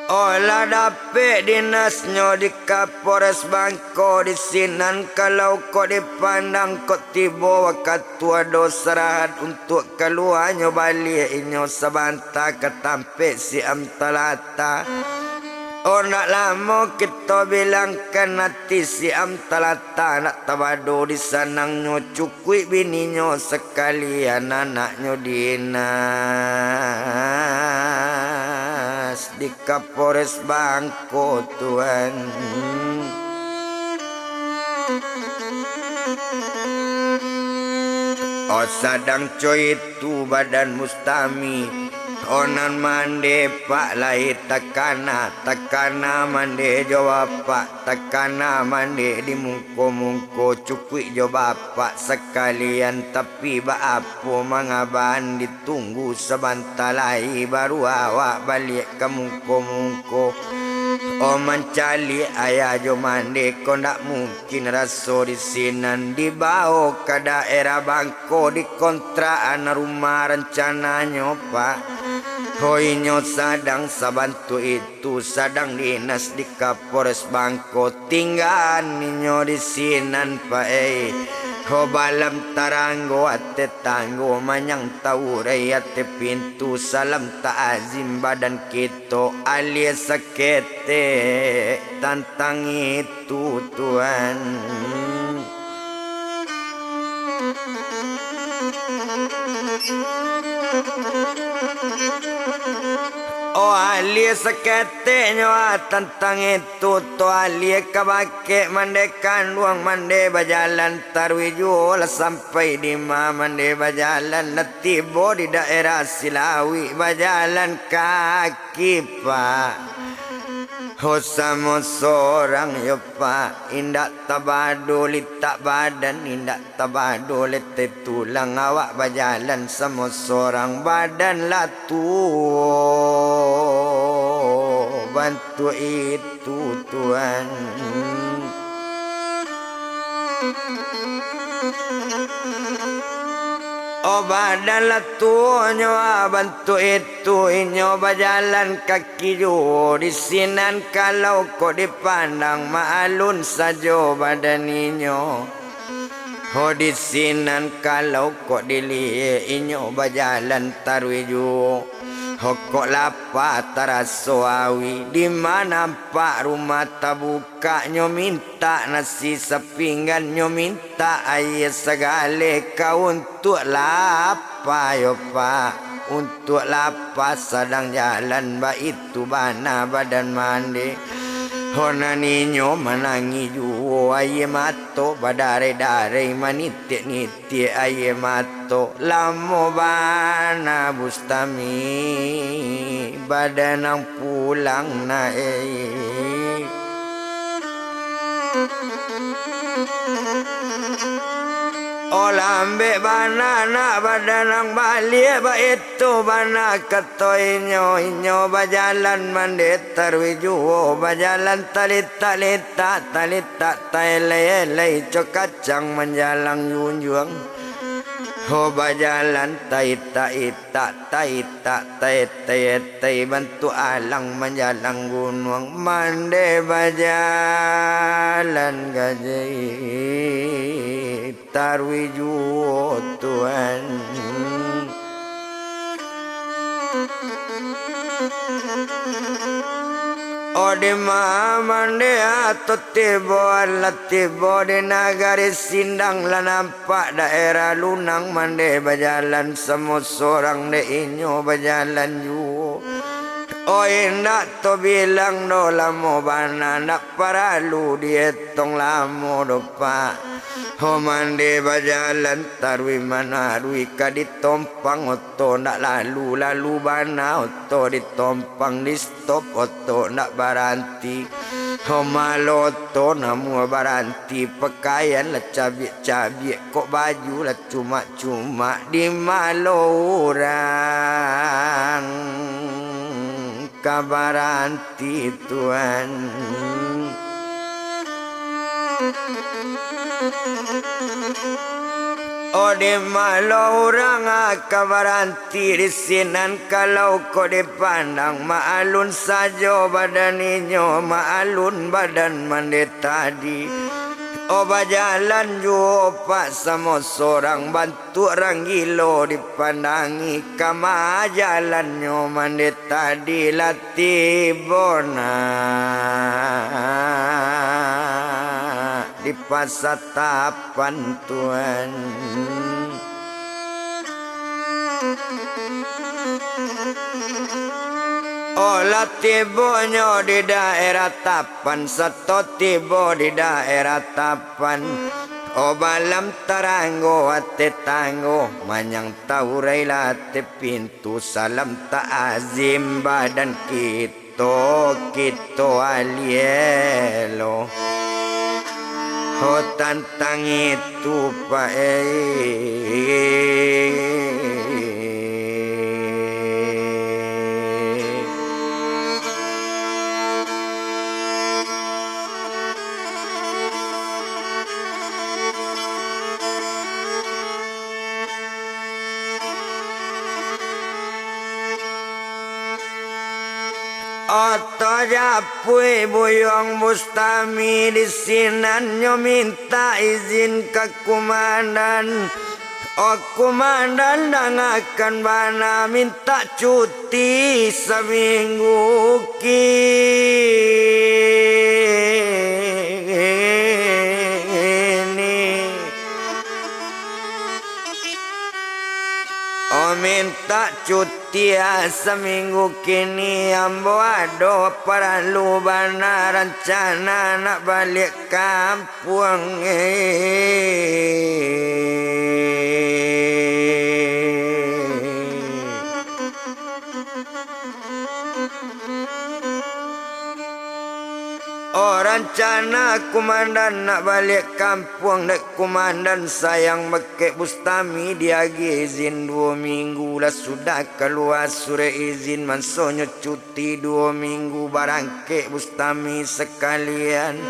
Oh, lah dapek dinasnyo di Kapolres Bangko di sinan, kalau kok dipandang kok tibo wakatu ado sarahat untuak kaluanyo baliak inyo sabanta ka tampek si Am Talata. Oh, ndak lamo kito bilangkan ati si Am Talata, ndak tabado di sanangnyo, cukuik bininyo sakalian anaknyo dinas di Kapolres Bangko, Tuan. Oh, sadang co itu badan Mustami, oh, nan mandeh, Pak, lai takana, takana mandeh jo bapak, takana mandeh di mungko-mungko, cukuik jo bapak sakalian, tapi baapo manga bana ditunggu sabanta lai, baru awak baliak ka mungko-mungko. Oh, mancaliak ayah jo mandeh ko ndak mungkin raso di sinan, dibao ka daerah Bangko, dikontrakan rumah rancananyo, Pak. Ho, inyo sadang sabantuak itu, sadang dinas di Kapolres Bangko, tinggaan inyo di sinan, Pak, eh. Ho, balam taranggo ateh tanggo, manyang taurai ateh pintu, salam takzim badan kito, alie saketek tantang itu, Tuan. Oh, alie saketek nyo, ah, tantang itu tu, alie ka bakeh mandeh kanduang, mandeh bajalan taruih juo, lah sampai dima mandeh bajalan, lah tibo di daerah Silawik, bajalan kaki, Pak. Ho, samo sorang yo, Pak, indak tabado litak badan, indak tabado leteh tulang, awak bajalan samo sorang, badan lah tuo, bantuak itu, Tuan. Oh, badan lah tuonyo, ah, bantuak itu, inyo bajalan kaki juo. Di sinan kalau kok dipandang, ma alun sajo badan inyo. Ho, di sinan kalau kok diliek, inyo bajalan taruih juo. Ho, kok lapa taraso auih, di ma nampak rumah tabukak, nyo mintak nasi sapinggan, nyo mintak aia sagale ka untuak lapa yo, Pak. Untuak lapa sadang jalan, baitu bana badan mande. Ho, nan inyo manangih juo, aia mato badareh-dareh, manitik-nitik aia mato. Lamo bana Bustami, badan ang pulang nak, eh. Oh, lambek bana nak badan ang baliak, baitu bana kato inyo. Inyo bajalan mande taruih juo, bajalan talitak-litak, talitak taelai-elai, co kacang manjalang junjuang. Ho, bajalan taitak-itak, taitak taetai-etai, bantuak alang manjalang gunuang, mande bajalan gajih taruih juo, Tuan. Oh, di ma mande ato tibo, alah tibo di nagari Sindang, lah nampak daerah Lunang, mande bajalan samo sorang dek inyo bajalan juo. Oh, indak to bilang doh, lamo bana, ndak paralu dietong lamo doh, Pak. Ho, mande bajalan taruih manaruih, ka ditompang oto ndak lalu, lalu bana oto ditompang, di stop oto ndak baranti. Ho, malo oto namuah baranti, pakaian lah cabiak-cabiak, kok baju lah cumak-cumak, di malo urang ka baranti, Tuan. Oh, di malo urang ka baranti, di sinan kalau kok dipandang, ma alun sajo badan inyo, ma alun badan mande tadi. Oh, bajalan juo, Pak, samo sorang, bantuak urang gilo dipandangi, ka ma jalannyo mande tadi, lah tibo nak di Pasa Tapan, Tuan. Oh, lah tibonyo di daerah Tapan, sato tibo di daerah Tapan. Oh, balam taranggo ateh tanggo, manyang taurai lah ateh pintu, salam ta'azim badan kito, kito alih lo. Ho, tantang itu, Pak, eh. Oto japuik Buyuang Bustami, di sinan nyo mintak izin ka kumandan. Oh, kumandan, dangakan bana, mintak cuti saminggu kini. Oh, mintak cuti, ah, saminggu kini, ambo ado paralu bana, rancana nak baliak kampuang, eh. Oh, rancana kumandan nak baliak kampuang, dek kumandan sayang bakeh Bustami diagiah izin duo minggu lah sudah kalua surek izin, mansonyo cuti duo minggu barangkek Bustami sakalian.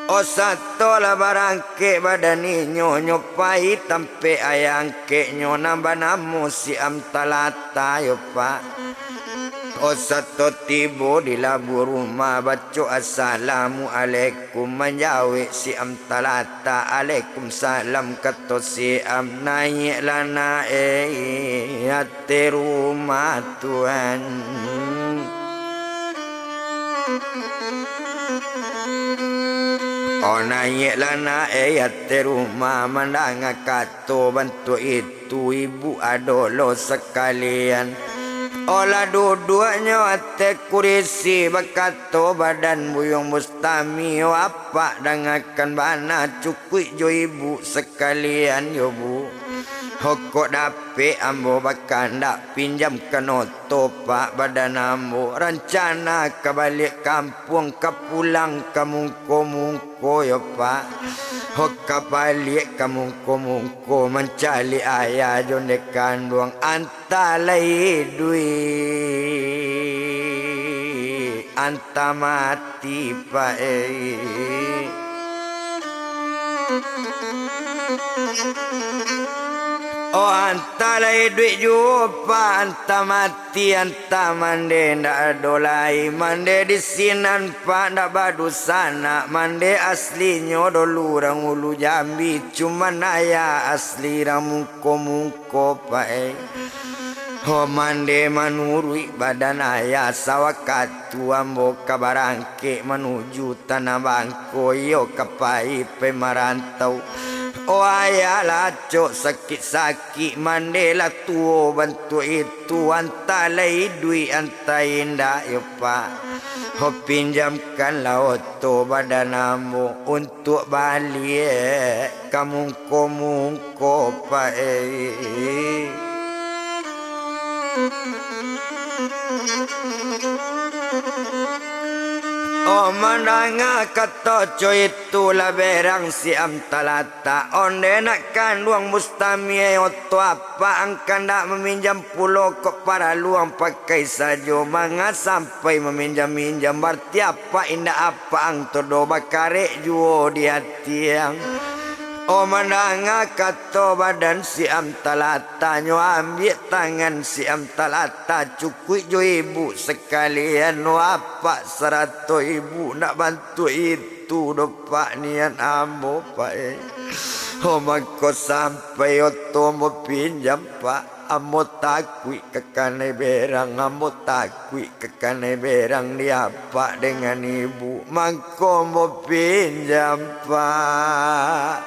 Oh, sato lah barangkek badan inyo, nyo pai tampek ayah angkeknyo nan banamo si Amtalata yo, Pak. Oh, sato tibo di labuah rumah, baco assalamualaikum, manjawek si Amtalata, "Alaikumsalam," kato si Am, "Naiaklah nak, eh, ateh rumah, Tuan." Oh, naiaklah nak, eh, ateh rumah, mandanga kato bantuak itu, ibu ado lo sakalian. Oh, lah duduaknyo ateh kurisi, bakato badan Buyuang Bustami, "Oh, apak dangakan bana, cukuik jo ibu sakalian yo, Bu. Ho, kok dapek ambo bakandak pinjamkan oto, Pak, badan ambo rancana ka baliak kampuang, ka pulang ka mungko-mungko yo, Pak. Ho, ka baliak ka mungko-mungko mancaliak ayah jo ndeh kanduang, antah lai iduik, antah mati, Pak, eh." Oh, antah lai iduik juo, Pak, antah mati, antah mandeh ndak ado lai. Mandeh di sinan, Pak, ndak badusanak. Mandeh aslinyo dolu urang Ulu Jambi, cuman ayah asli urang Mungko-Mungko, Pak, eh. Ho, mandeh manuruik badan ayah, sawakatu ambo ka barangkek manuju Tanah Bangko, iyo ka pai pai marantau. Oh, ayah lah acok sakik-sakik, mandeh lah tuo bantuak itu, antah lai iduik, antah indak yo, Pak. Ho, pinjamkanlah oto badan ambo untuak baliak ka mungko-mungko, Pak, eh. Oh, mandanga kato co itu lah berang si Amtalata. Ondeh nak kanduang Bustami, eh, oto apak ang kandak maminjam pulo, kok paralu ang pakai sajo. Manga sampai maminjam-minjam, barati apak indak apak ang tu doh, bakarek juo di ati ang. Oh, mandanga kato badan si Amtalata, nyo ambiak tangan si Amtalata, cukuik jo ibu sakalian, oh, apak sarato ibu ndak bantuak itu doh, Pak, niat ambo, Pak, eh. Oh, mangko sampai oto ambo pinjam, Pak. Ambo takuik ka kanai berang, ambo takuik ka kanai berang di apak dengan ibu. Mangko ambo pinjam, Pak.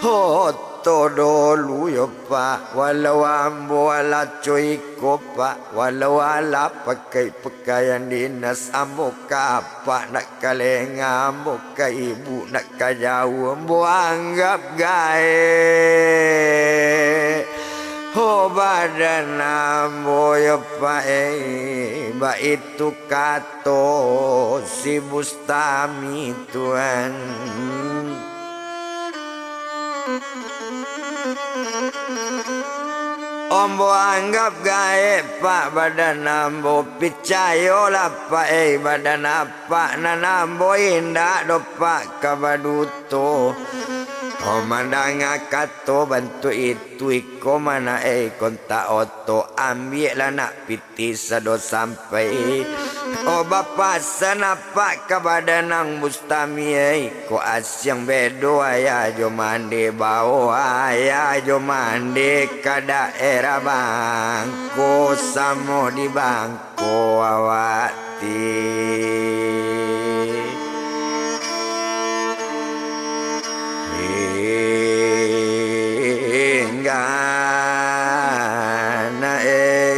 Oto dolu yo, Pak. Walau ambo alah co iko, Pak. Walau alah pakai pakaian dinas, ambo ka apak ndak ka lengah, ambo ka ibu ndak ka jauah, ambo anggap gaek. Ho, badan ambo yo, Pak, eh, baitu kato si Bustami, Tuan. Ambo anggap gaek, Pak, badan ambo. Picayolah, Pak, eh, badan apak, nan ambo indak doh, Pak, ka baduto. Oh, mandanga kato bantuak itu, iko ma nak, eh, kontak oto, ambiaklah nak piti sado sampai. Oh, bapasan apak ka badan ang Bustami, eh, kok asiang bedo ayah jo mandeh, bao ayah jo mandeh ka daerah Bangko, samo di Bangko awak ti. Hingga na, eh.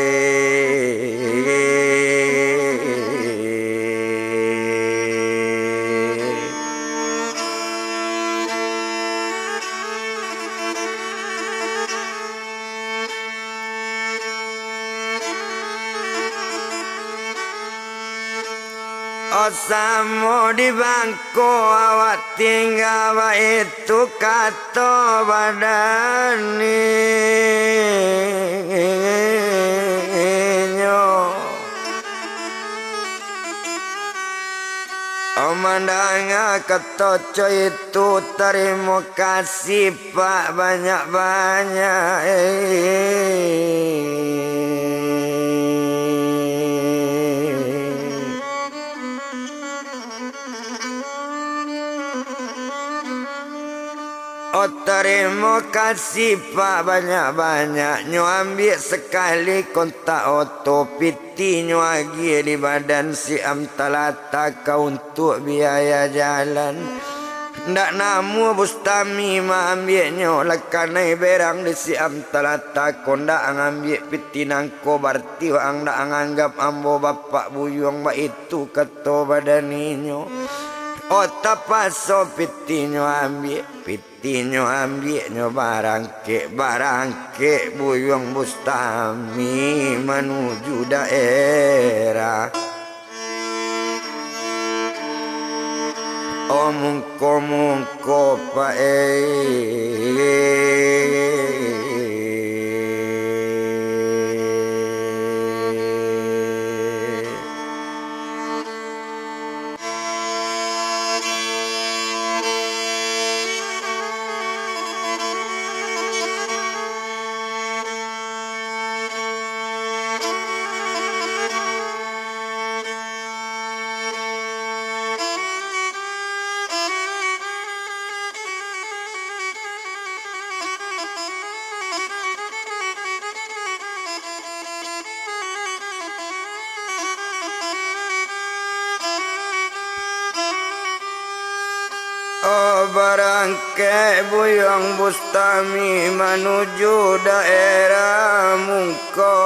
Samo di bangko awak tingga, baitu kato badaninyo. Mandanga kato co itu, tarimo kasih, Pak, banyak-banyak. Oh, tarimo kasih, Pak, banyak-banyak. Nyo ambiak sakali kontak oto, pitinyo agiah di badan si Am Talata ka untuak biaya jalan. Ndak namuah Bustami maambiaknyo, lah kanai berang di si Am Talata ko, ndak ang ambiak piti nangko, barti ang ndak ang anggap ambo bapak buyuang, baitu kato badaninyo. Oh, tapaso pitinyo ambiak, pitinyo ambiaknyo barangkek, barangkek buyuang Bustami manuju daerah. Oh, mungko-mungko, Pak, eh. Oh, barangkek buyuang Bustami manuju daerah mungko-mungko.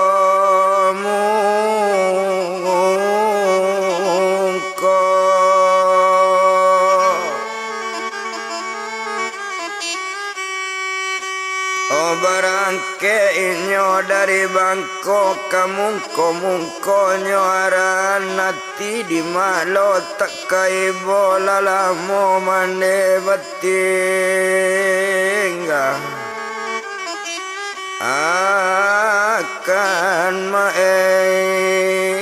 Oh, barangkek inyo dari bangko ka mungko-mungkonyo, arahan ati di malo tak kaibo, lah lamo mandeh batingga akan maeh.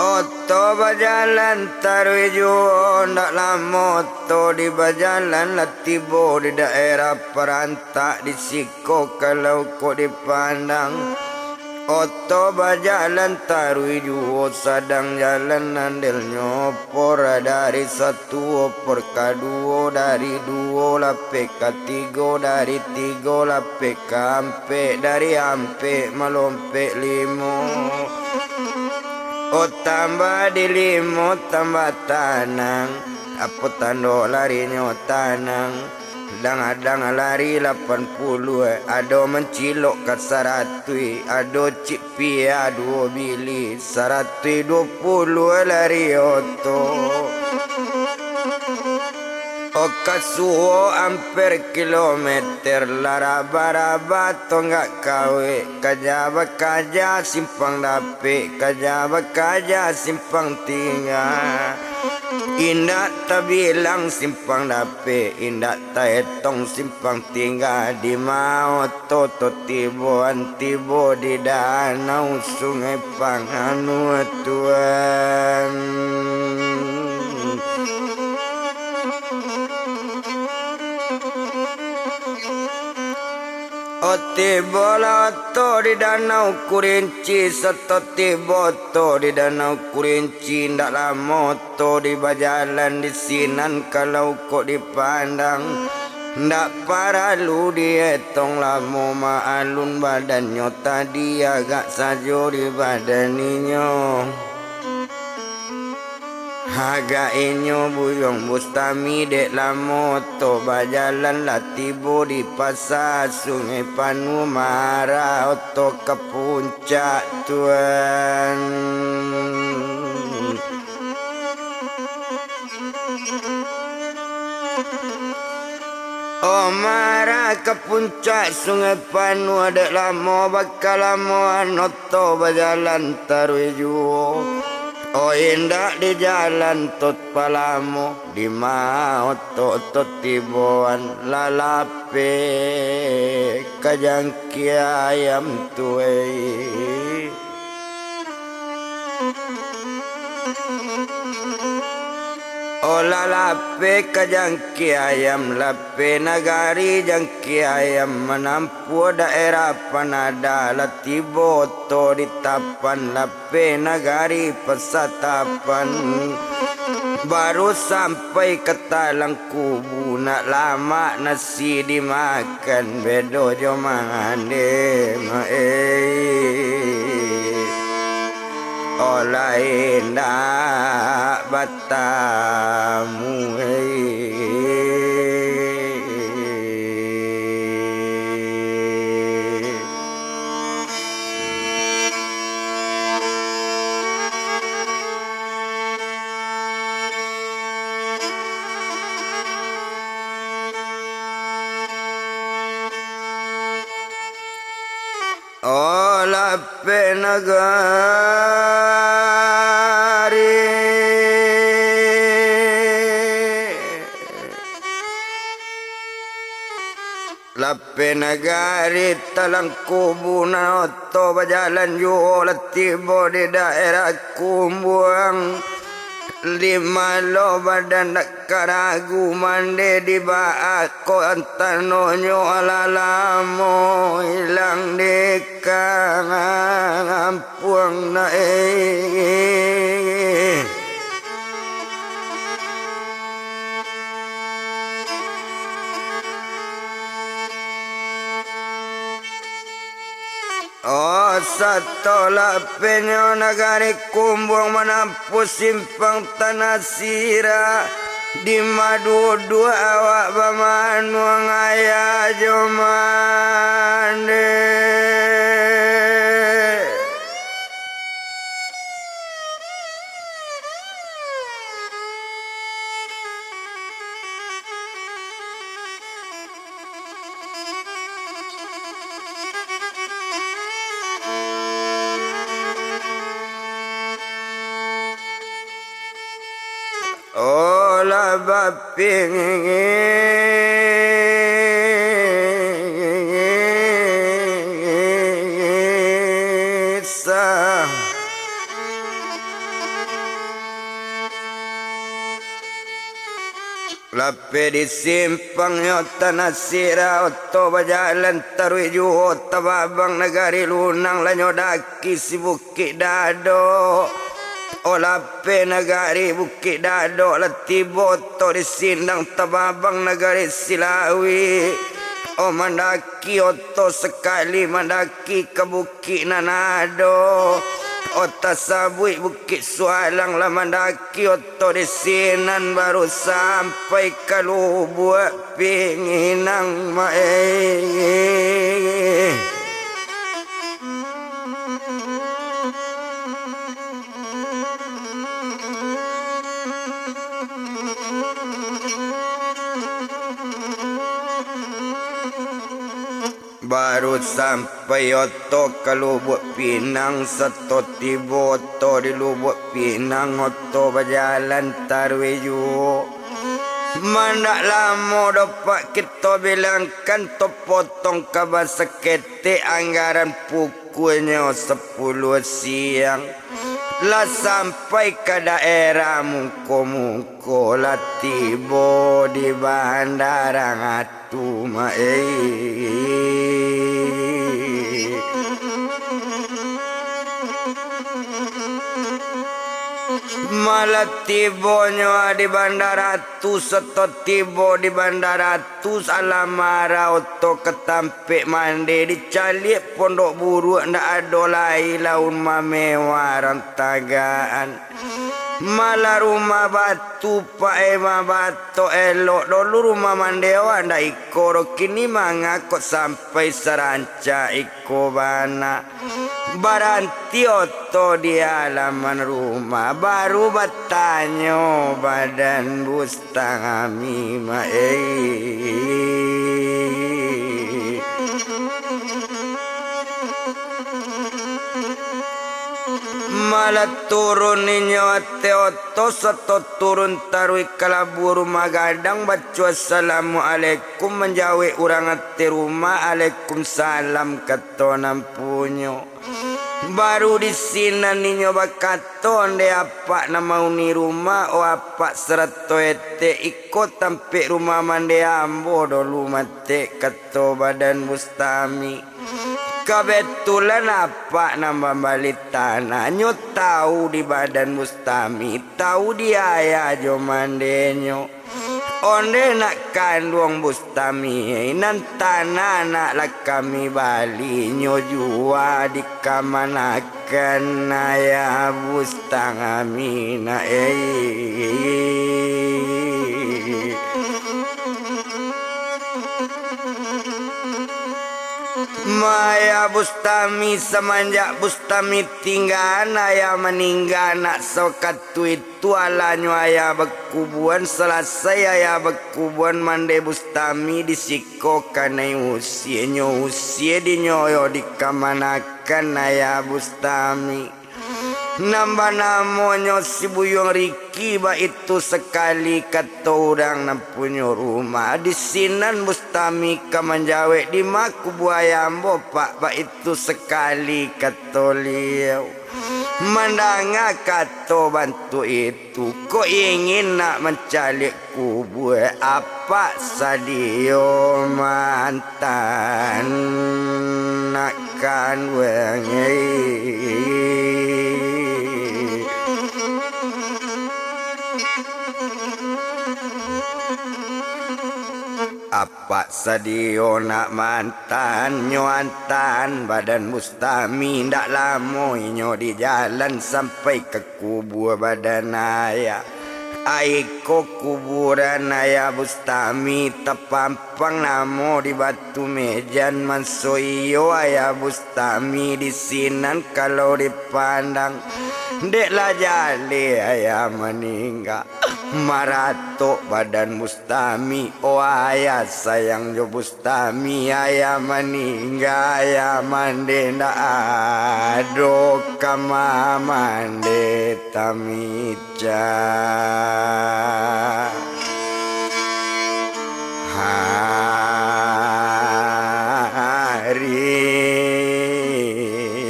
Oto bajalan taruih juo, ndak lamo oto di bajalan lah tibo di daerah Parantak, di siko kalau kok dipandang. Oto bajalan taruih juo, sadang jalan andelnyo, por dari satu, por kaduo, dari duo lapeh katigo, dari tigo lapeh kaampek, dari ampek malompek limo. Oh, tambah di limo tambah tanang, apo tando larinyo tanang? Dang-dang lari lapan puluah, ado mancilok ka saratuih, ado cik pia duo bili, saratuih duo puluah lari oto. Oh, kasuo amper kilometer, lah raba-raba tonggak kawek, kaja bakaja simpang dapek, kaja bakaja simpang tingga. Indak tabilang simpang dapek, indak taetong simpang tingga, di ma oto tu tibo, an tibo di danau Sungai Panganuah, Tuan. Oh, tibolah oto di Danau Kurinci, sato tibo oto di Danau Kurinci, indak lamo oto di bajalan di sinan kalau kok dipandang. Ndak paralu dietong lamo, maalun badannyo tadi, agak sajo di badan inyo. Agak inyo buyuang Bustami, dek lamo oto bajalan lah tibo di pasa Sungai Panuah, maarah oto ka puncak, Tuan. Oh, marah ka puncak Sungai Panuah, dek lamo bakalamoan oto bajalan taruih juo. Oh, indak di jalan tu palamo, di ma oto-oto tiboan, lalapeh ka jangkie ayam tu, ei. Oh, lah lapeh ka jangkie ayam, lapeh nagari jangkie ayam, manampuah daerah Panada, lah tibo oto di Tapan, lapeh nagari Pasatapan. Baru sampai ka talang kubu, nak lamak nasi dimakan, bedo jo mande, mak, eh. Oh, lai ndak batamu, eh. Oh, lapeh nagari. Lapeh nagari talang kubu, nan oto bajalan juo lah tibo di daerah Kumbuang. Di malo badan dak karagu, mande di baa ko antanonyo, alah lamo ilang di kampuang na, eh. Oh, sato lapehnyo nagari Kumbuang manampuah simpang Tanah Sirah, di ma duo-duo awak bamanuang ayah jo mande. Oh, lah bapisah. Lapeh di simpangnyo Tanah Sirah, oto bajalan taruih juo, tababang nagari Lunang, lah nyo daki si Bukik Dadok. Oh, lapeh nagari Bukik Dadok, lah tibo oto di Sindang, tababang nagari Silawi. Oh, mandaki oto sakali, mandaki ka bukik nan ado. Oh, tasabuik Bukik Sualang, lah mandaki oto di sinan, baru sampai ka Lubuak Pinginang, mak, eh. Baru sampai oto ka Lubuak Pinang, sato tibo oto di Lubuak Pinang, oto bajalan taruih juo. Mandak lamo doh, Pak, kito bilangkan, topotong ka basaketek, anggaran pukuanyo sapuluah siang. Lah sampai ka daerah Muko-Muko, lah tibo di Bandara Ngatu, mak, eh. Malah tibonyo di Bandara Ngatu, sato tibo di Bandara Ngatu, alah marah oto ka tampek mande, dicaliak pondok buruak, ndak ado lai laun mamewah rantagaan. Malah rumah batu, Pak, eh, mabatok elok dulu rumah mande awak, ndak iko doh, kini mangakok sampai sarancak iko bana. Baranti oto di alaman rumah, baru batanyo badan Bustami ma-, eh. Malah turun inyo ateh oto, sato turun taruih ka labuah rumah gadang, baco assalamualaikum, manjawek urang ateh rumah, "Alaikumsalam," kato nan punyo. Baru di sinan inyo bakato, "Ndeh apak nan mauni rumah, o apak sarato etek, iko tampek rumah mandeh ambo dulu matek," kato badan Bustami. Kabetulan apak nan mambali tanah, nyo tau di badan Bustami, tau di ayah jo mandenyo. Ondeh nak kanduang Bustami, nan tanah nak lah kami bali, nyo jua dikamanakan ayah Bustami nak, eh. Ma ayah Bustami, samanjak Bustami tingga, ayah maningga, nak sawakatu itu alahnyo ayah bakubuan, salasai ayah bakubuan mandeh Bustami, di siko kanai usie, nyo usie dinyo yo dikamanakan ayah Bustami. Nan banamonyo si Buyuang Riki, baitu sakali kato urang nan punyo rumah. Di sinan Bustami ka manjawek, "Dima kubua ayah ambo, Pak?" Baitu sakali kato liau. Mandanga kato bantuak itu, kok ingin nak mancaliak kubua, apak sadio mantan nak kanduang. Apak sadio nak mantan, nyo antan badan Bustami, ndak lamo inyo di jalan sampai ka kubua badan ayah. Ai ko kuburan ayah Bustami, tapampang namo di batu mejan, manso iyo ayah Bustami di sinan kalau dipandang. Dek lah jaleh ayah maningga, maratok badan Bustami, o ayah sayang jo Bustami. Tami ayah maningga, ayah mandeh ndak ado, kama mandeh tamica. Hari,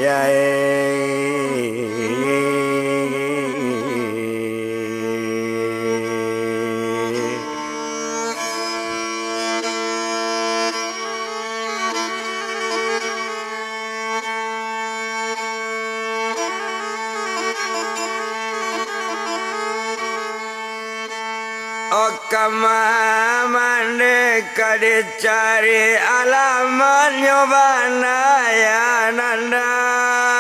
ai. O kama mandeh ka dicari, alamatnyo bana ya nan datang.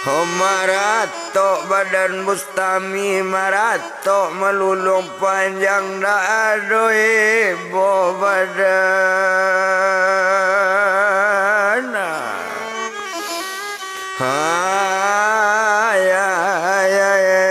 Ho maratok badan Bustami, maratok maluluang panjang, ndak ado ibo badan. Ayah, ayah, ayah.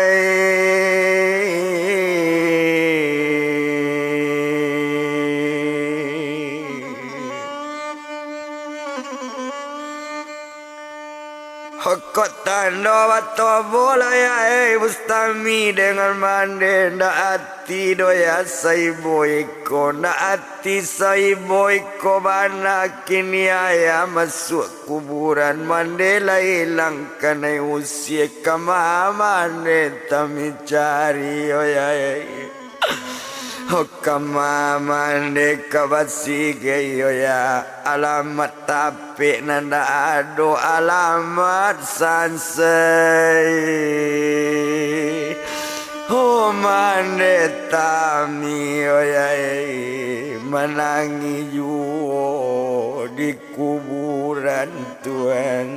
Hokok tando batobo lah, ya, eh, Bustami dengan mandeh, ndak ati doh, ya, saibo iko, ndak ati saibo iko bana kini, ayah masuak kuburan, mandeh lah ilang kanai usie, kama mandeh tami cari, oh, ya, eh. Ho kama mandeh ka basigai, yo ya, alamat tapek nan ndak ado, alamat sansai. Ho mandeh tami, yo ya, manangih juo di kuburan Tuan.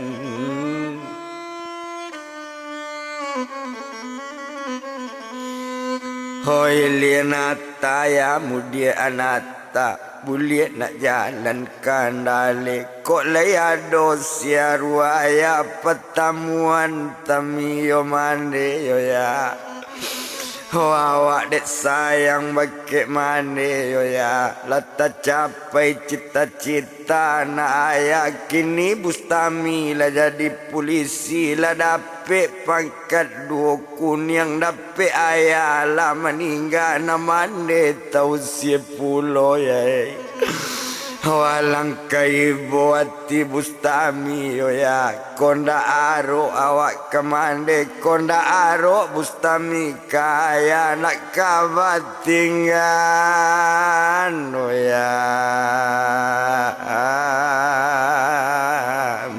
Hoi lian ata ya mudiak anata, buliak nak jalan kandale. Kok lai ado siaruah ya patamuan tami yo mande yo ya. Ho awak dek sayang bakek mande yo ya. Lah tacapai cita-cita nak aya kini Bustami lah jadi pulisi, lah dapek pangkat duo kuniang, dapek aya lah maningga, nan mande tausia pulo, yai. Alangkah ibo ati Bustami, yo ya, ko ndak arok awak ka mande, ko ndak arok Bustami ka aya nak ka batinggan, yo ya.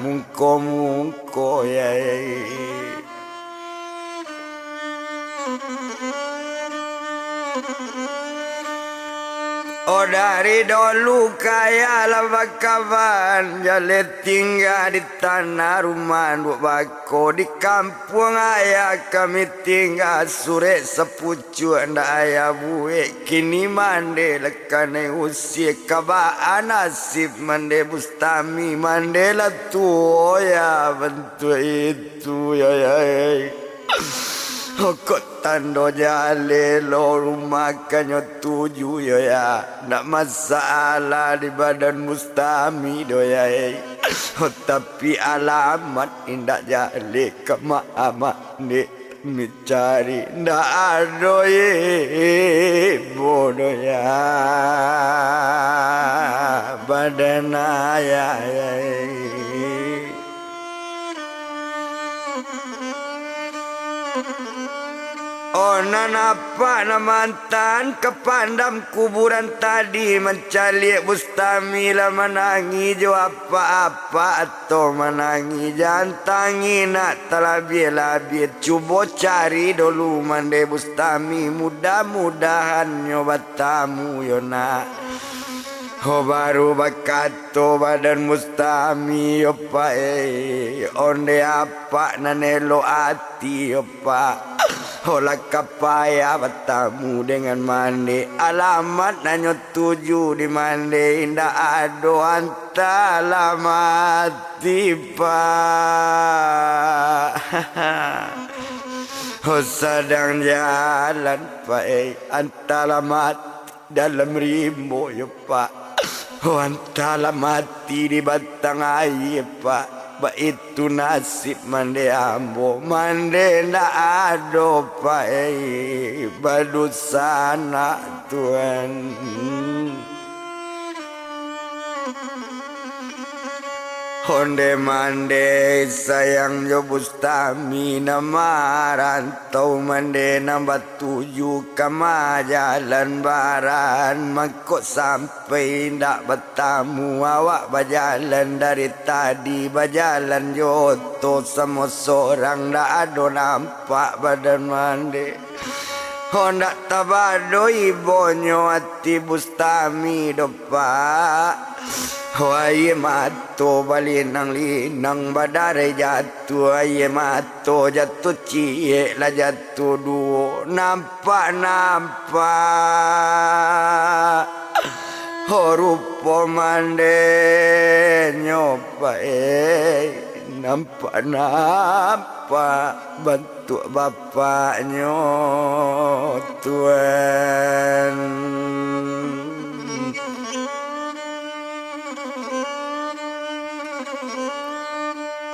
Mungko-mungko ko, yai. Oh, dari dolu kaya lah bakawan, jaleh tingga di tanah rumah duo bako, di kampuang ayah kami tingga surek sapucuak ndak aya buek, kini mande lah kanai usie, kabaan nasib mande Bustami, mande lah tuo ya bantuak itu, yai. Kok tando jaleh lo rumah kanyo tuju, yo ya. Ndak masalah di badan Bustami do, yai. Tapi alamat indak jaleh ka ma-, amak dek micari, ndak ado ibo do ya. Badan ayah, yai. Oh, nan apak nan mantan ka pandam kuburan tadi, mancaliak Bustami lah manangih jo apak-apak atau manangih, jantangi nak talabiah-labiah. Cubo cari dulu mande Bustami, mudah-mudahan nyo batamu yo nak. Ho baru bakato badan Bustami, yo Pak, eh, onde apak nan elok ati, yo Pak. Ho lah ka payah batamu dengan mande. Alamat nan nyo tuju di mande, indak ado, antah lah mati, Pak. Ho sadang jalan, Pak, eh, antah lah mati dalam rimbo yo, Pak. Oh, antah lah mati di batang aia, Pak. Baitu nasib mande ambo, mande ndak ado, Pak, eh, badosa nak Tuhan. Onde mande sayang jo Bustami, nan marantau mande nan batuju ka majalan baran, mangko sampai indak batamu. Awak bajalan dari tadi, bajalan jo oto samo sorang, ndak ado nampak badan mande. Hondak tabado ibonyo ati Bustami do, Pak. Ho, aia mato balinang-linang, badarai jatuah, aia mato jatuah ciek, lah jatuah duo. Nampak-nampak ho rupo mandenyo, Pak, eh. Nampak-nampak bantuak bapaknyo, Tuan.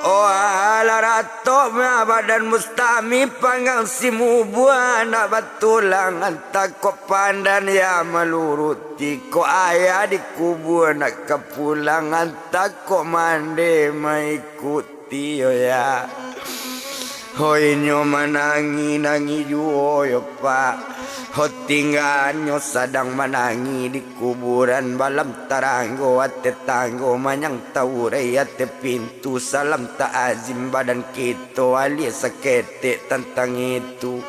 Oh, alah ratok mah badan Bustami, panggang si mubuah nak batulang, antah kok pandan ya maluruti, kok ayah dikubua nak ka pulang, antah kok mande maikuti, yo ya. Ho, inyo manangih-nangih juo yo, Pak. Ho, tingganyo sadang manangih di kuburan, balam taranggo ateh tanggo, manyang taurai ateh pintu, salam ta'azim badan kito, alah saketek tantang itu.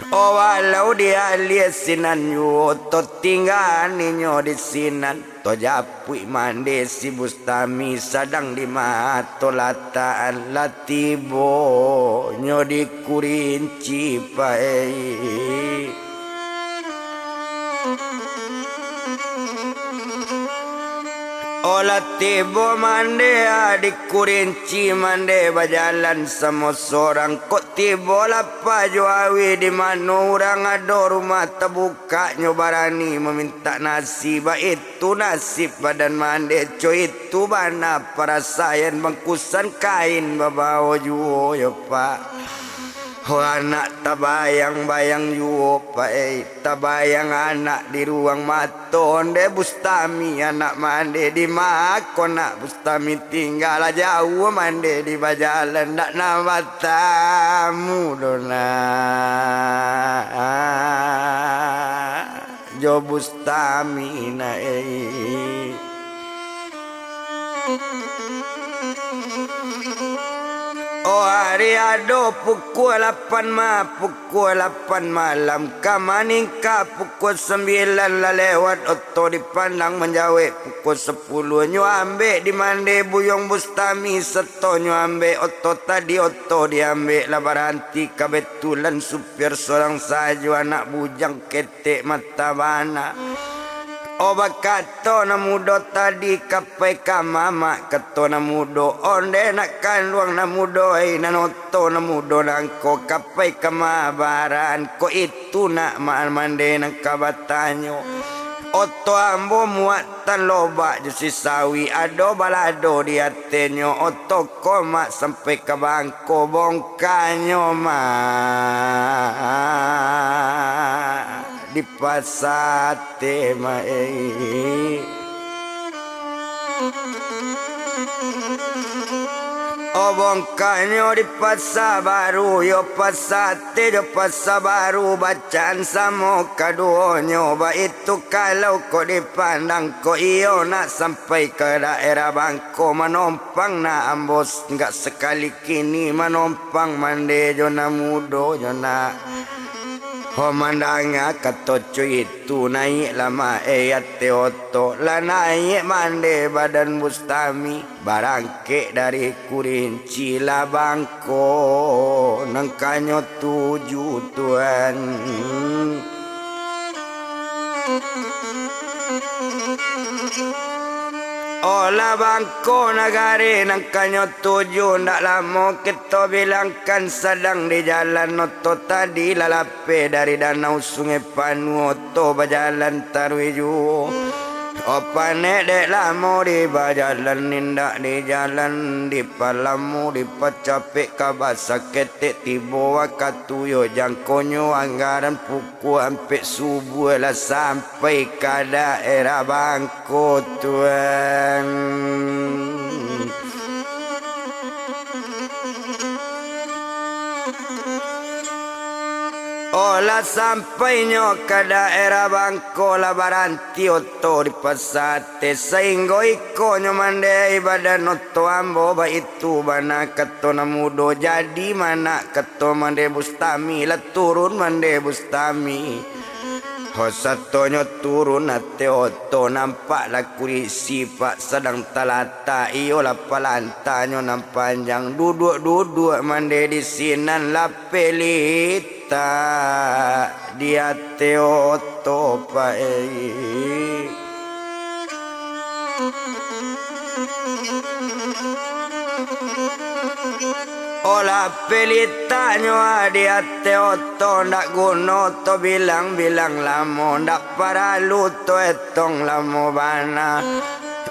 Oh, walau di alah sinan juo, to tinggan inyo di sinan. Tajapuik mande si Bustami sadang di mato lataan, lah tibo nyo di Kurinci, Pak, eh. Olah tibo mande di Kurinci, mande bajalan samo sorang. Kok tibo lapah jo auih, di mano urang ado rumah tabukaknyo barani mamintak nasi. Baitu nasib badan mande, co itu bana parasaian, bangkusan kain babao juo yo, Pak. Ho anak tabayang-bayang juo, Pak, eh. Tabayang anak di ruang mato, onde Bustami anak mande, di ma ko nak Bustami tingga, lah jauah mande di bajalan, ndak nan batamu doh nak jo Bustami nak, eh. Oh, hari ado pukua lapan ma-, pukua lapan malam, ka maningka pukua sambilan lah lewat, oto dipandang manjawek pukua sapuluah. Nyo ambek di mande buyuang Bustami, sato nyo ambek oto tadi, oto diambek lah baranti, kabetulan supir sorang sajo, anak bujang ketek mata bana. Oh, bakato nan mudo tadi, ka pai ka mamak, kato nan mudo, onde nak kanduang nan mudo, ai nan oto nan mudo nangko, ka pai ka ma barangko, itu nak ma-, mande nan ka batanyo. Oto ambo muatan lobak jo si sawi, ado balado di atenyo, oto ko mak sampai ka bangko, bongkanyo mak di pasa ateh ma, eh. Oh, bongkanyo di pasa baru, yo pasa ateh jo pasa baru, bacaan samo kaduonyo, baitu kalau kok dipandang, kok iyo nak sampai ka daerah Bangko, manompang nak ambo s-, nggak sakali kini, manompang mande jo nan mudo jo nak. Ho mandanga kato co itu, naiaklah ma-, eh, ateh oto, lah naiak mande badan Bustami, barangkek dari Kurinci lah Bangko nan kanyo tuju, Tuan. Olah Bangko nagari nan kanyo tuju, ndak lamo kito bilangkan, sadang di jalan oto tadi lah lapeh dari danau Sungai Panuah, oto bajalan taruih juo. Oh, panek dek lamo di bajalan, indak di jalan, dipalamo, dipacapek ka basa ketek, tibo wakatu yo jangkonyo anggaran pukua ampek subuah lah sampai ka daerah Bangko, Tuan. Oh, lah sampainyo ka daerah Bangko, lah baranti oto di pasa ateh, sainggo ikonyo mande badan oto ambo, baitu bana kato nan mudo, jadi ma nak kato mande Bustami, lah turun mande Bustami. Ho, satonyo turun ateh oto, nampaklah kurisi Pak sadang talatak, iyolah palantanyo nan panjang, duduak-duduak mande di sinan, lapeh litak di ateh oto, Pak, eh. Olah pilitaknyo di ateh oto, ndak guno to bilang-bilang lamo, ndak paralu to etong lamo bana.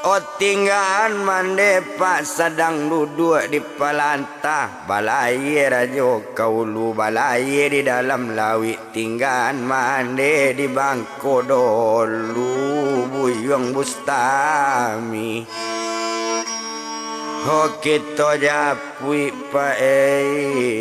O tinggaan mande Pak sadang duduak di palantah, balayie rajo ka ulu, balayie di dalam lauik. Tinggaan mande di Bangko dolu, Buyuang Bustami. Ho, kito japuik, Pak, eh.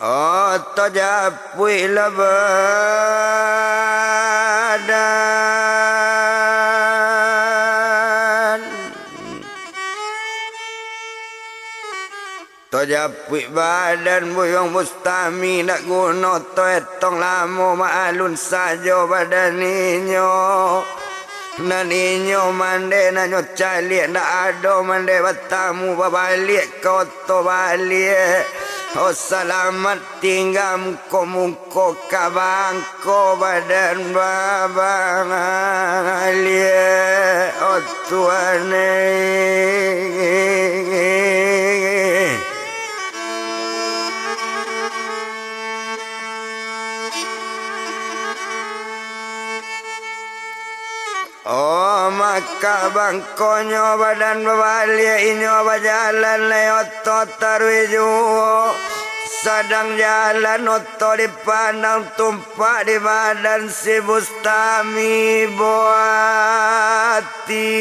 Oh, tajapuiklah badan. Tajapuik badan Buyuang Bustami, ndak guno taetong lamo, maalun sajo badan inyo. Nan inyo mande, nan nyo caliak, ndak ado mande batamu, babaliak ka oto baliak. Oh, salamat tingga muko-muko. Ko ka bangko badan babang alie, oh Tuhan eh. Oh, maka bangkonyo badan babaliak, inyo bajalan lai oto taruih juo. Sadang jalan oto dipandang tumpak di badan si Bustami Buati.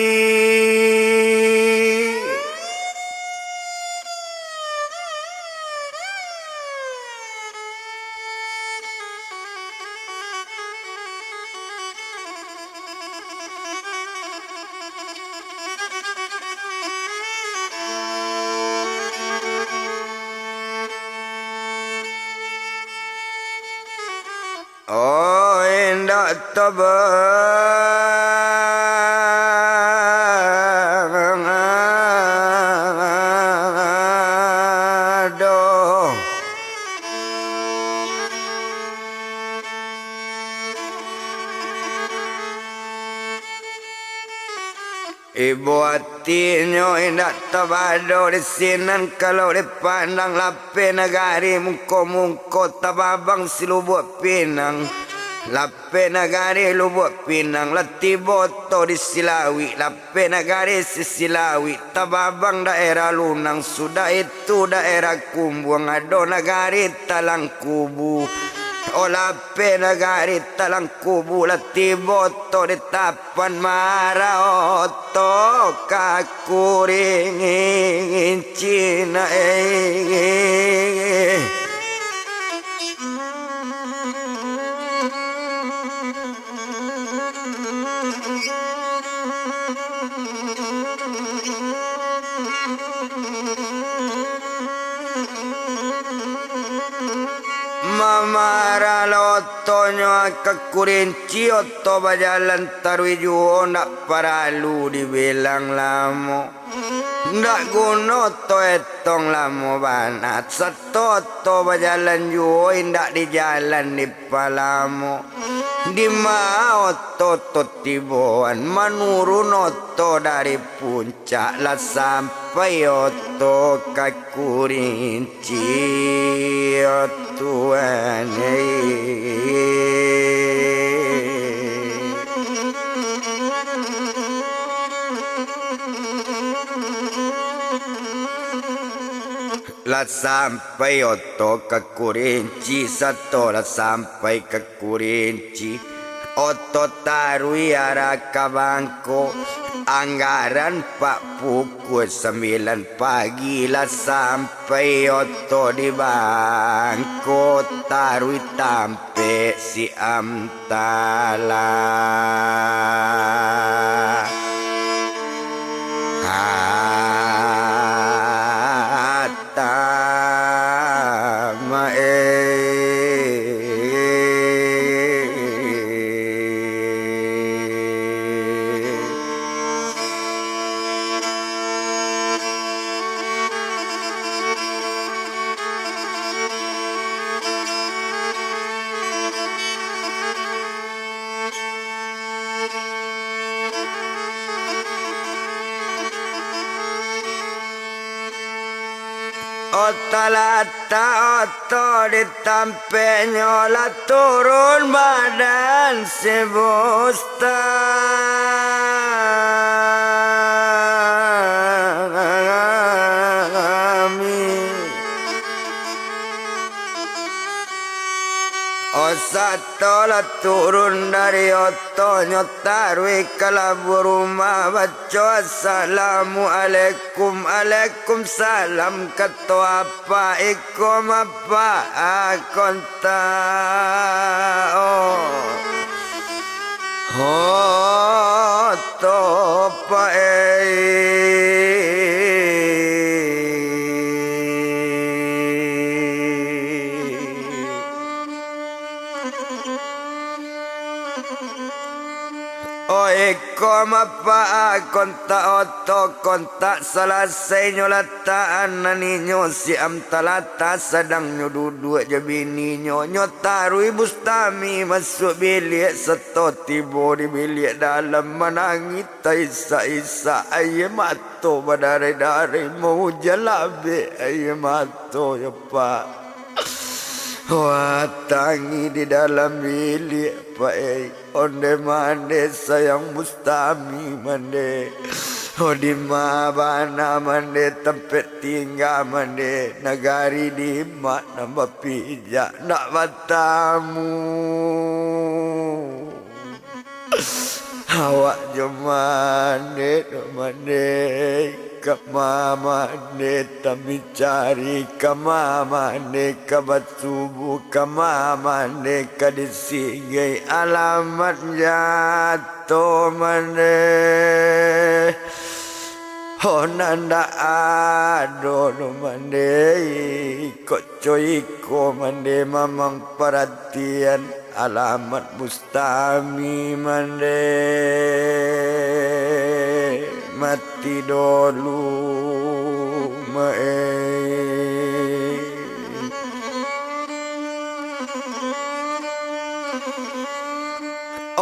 Oh, indak tabang doh. Ibo atinyo indak tabado di sinan, kalau dipandang lapeh nagari mungko-mungko tababang si Lubuak Pinang. Lapeh nagari Lubuak Pinang lah tibo to di Silawik, lapeh nagari si Silawik tababang daerah Lunang, sudah itu daerah Kumbuang ado nagari Talang Kubu. Oh, lapeh nagari Talang Kubu lah tibo to di Tapan Mara, oto ka Kurinci na eh. Mamara lah otonyo ka Kurinci, oto bajalan taruih juo, ndak paralu dibilang lamo. Ndak guno to etong lamo bana, sato oto bajalan juo, indak di jalan dipalamo. Dima oto to tiboan, manurun oto dari puncak, lah sampai oto ka Kurinci, oh Tuhan eh. Lah sampai oto ka Kurinci, sato lah sampai ka Kurinci, oto taruih arah ka bangko. Anggaran pak pukua sambilan pagi lah sampai oto di bangko, taruih tampek si Amtala. Tama eh. Oto latak oto di tampeknyo, lah turun badan si Bustami. Osat Tolah turun dari otonyo, taruih ka labuah rumah, baco, "Assalamualaikum." "Alaikumsalam," kato apak, "iko ma, Pak?" "Akon ta, oh, ho, to, Pak, eh." Kontak oto, kontak salasai nyo latakan, nan inyo si Amtalata sadang nyo duduak jo bininyo. Nyo taruih Bustami masuak biliak, sato tibo di biliak dalam, manangih taisak-isak, aia mato badarai-darai, maujan labek aia mato yo, Pak. Wah, tangih di dalam biliak, Pak, eh. Onde mande sayang Bustami mande. Oh, dima bana mande tampek tingga mande. Nagari dima nan bapijak nak batamu. Awak jo mande do mande, kama mande tami cari, kama mande ka basubuh, kama mande ka disingai, alamat jato mande. Oh, nan ndak ado do mande, kok co iko mande mamang paratian. Alamat Bustami mande, mati dolu, Maek.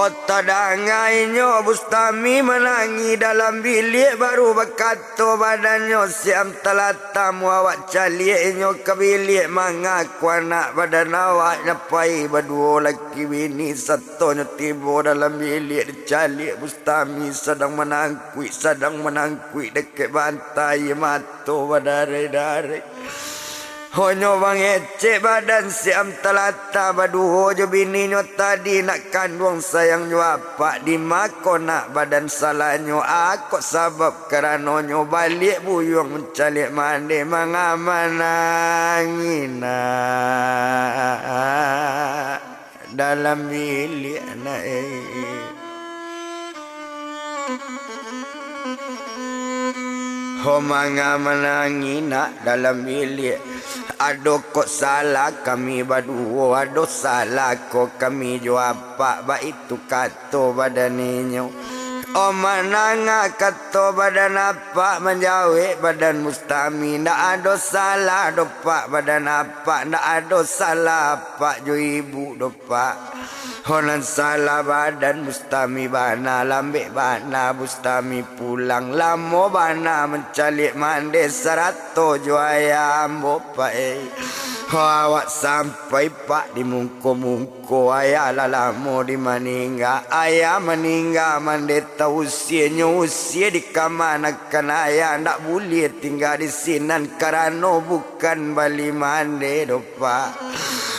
Oh, tadanga inyo Bustami manangih dalam biliak, baru bakato badannyo, si Amtalata, mu awak caliak inyo ka biliak, mangaku anak badan awak, nyo pai baduo laki bini, sato nyo tibo dalam biliak, dicaliak Bustami sadang manangkuik, sadang manangkuik dakek bantai, mato badarai-darai. Honyo mangecek badan si Amtalata baduo jo bininyo tadi, nak kanduang sayang jo apak, di ma ko nak badan salahnyo, a kok sabab karanonyo baliak buyuang mancaliak mande mangamanangi nak. Dalam biliak nak, eh. Ho manga manangih nak dalam biliak. Ado kok salah kami baduo, ado salah ko kami jo apak, baitu kato badan inyo. Oh, mandanga kato badan apak, manjawek badan Bustami, ndak ado salah do pak badan apak, ndak ado salah apak jo ibu do pak. Ho nan salah badan Bustami bana, lambek bana Bustami pulang, lamo bana mancaliak mande sarato jo ayah ambo pak, eh. Ho awak sampai pak di mungko-mungko. Ko ayah lah lamo di maningga, ayah maningga mande tausienyo usie di kama anakan ayah, ndak buliah tingga di sinan karano bukan bali mande do pak.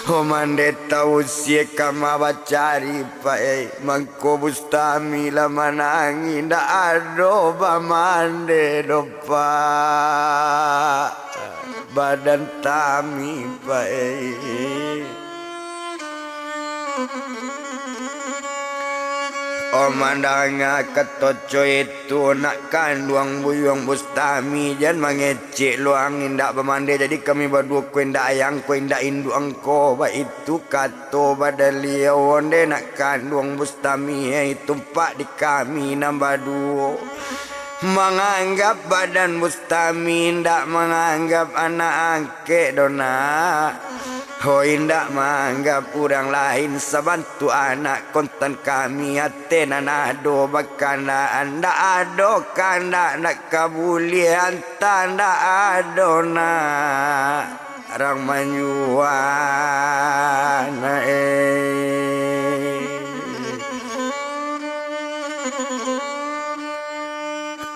Ho mande tausie kama bacari pak, eh, mangko Bustami lah manangih, ndak ado bamande do pak. Badan tami bae. Oh, mandanga kato co itu, nak kanduang buyuang Bustami, jan mangecek luang, indak bamande, jadi kami baduo ko indak ayang ko indak induak angko, baitu kato badaliau, onde nak kanduang Bustami, eh, tumpak di kami nan baduo. Manganggap badan Bustami, indak manganggap anak angkek doh nak. Ho, indak manganggap urang lain sabantuak anak kontan kami, ate nan ado bakandaan, ndak ado kandak, ndak ka buliah anta, ndak ado nak. Rang manjua na eh.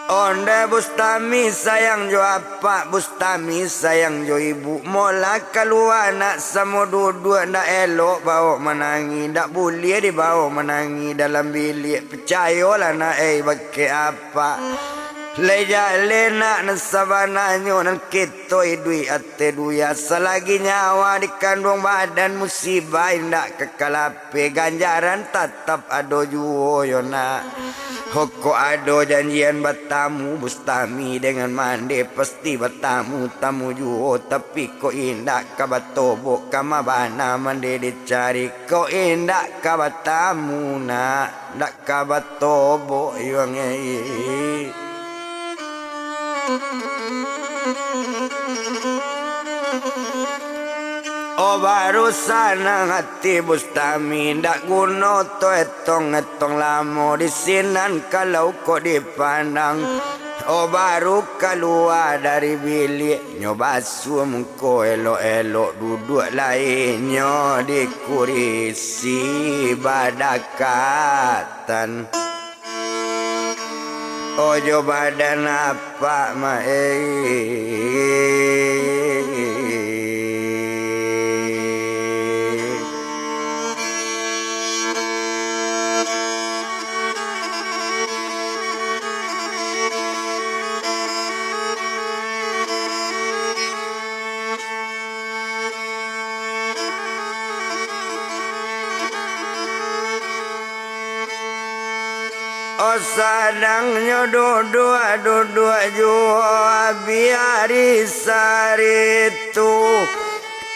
Onde Bustami sayang jo apak, Bustami sayang jo ibu. Molah kalua nak samo duduak, ndak elok baok manangih, ndak buliah dibaok manangih dalam biliak. Picayolah nak eh, bakeh apak. Lai jaleh nak nan sabananyo nan kito iduik ate duya, salagi nyawa di kanduang badan musibah indak kaka lapeh, ganjaran tatap ado juo yo nak. Pokok ado janjian batamu, Bustami dengan Mande pasti batamu-tamu juo, tapi kok indak ka batobok, kama bana Mande dicari, kok indak ka batamu nak, ndak ka batobok yuang ei. Oh, baru sanang ati Bustami, ndak guno to etong-etong lamo, di sinan kalau kok dipandang. Oh, baru kalua dari biliak, nyo basuah muko elok-elok, duduak lai nyo di kurisi badakatan. Ojo badan apak ma ei. Oh, sadangnyo duduak-duduak juo, abiari saritu,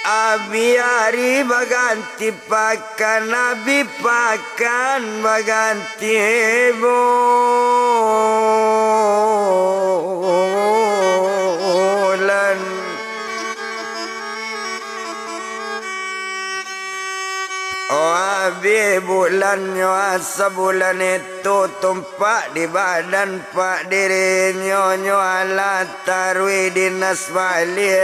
abiari baganti pakan, abi pakan baganti bulan. Oh, abih bulannyo, asa bulan itu tumpak di badan pak dirinyo, nyo alah taruih dinas baliak.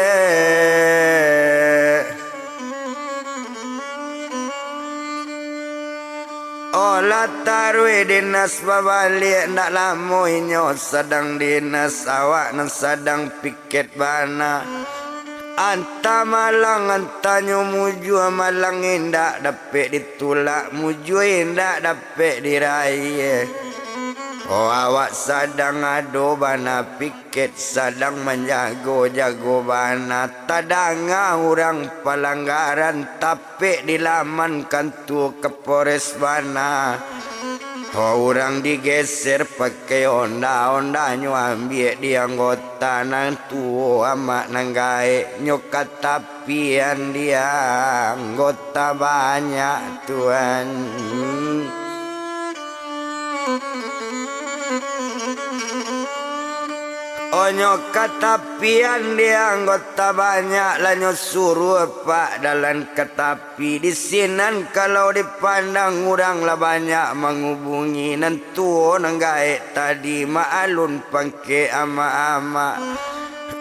Oh, lah taruih dinas babaliak, ndak lamo inyo sadang dinas, awak nan sadang piket bana. Antah malang, antah nyo mujua, malang indak dapek ditulak, mujua indak dapek diraih. Oh, awak sadang ado bana piket, sadang manjago-jago bana, tadanga urang palanggaran, tap- pek di laman kantua Kapolres bana. Ho, urang digeser pakai onda, ondanyo ambiak di anggota nan tuo, amak nan gaek nyo katapian di anggota banyak, Tuan. Onyo katapian di anggota banyak, lah nyo suruah pak dalan katap- Tapi di sinan kalau dipandang, urang lah banyak mangubungi, nan tuo nan gaek tadi, maalun pangkek amak-amak.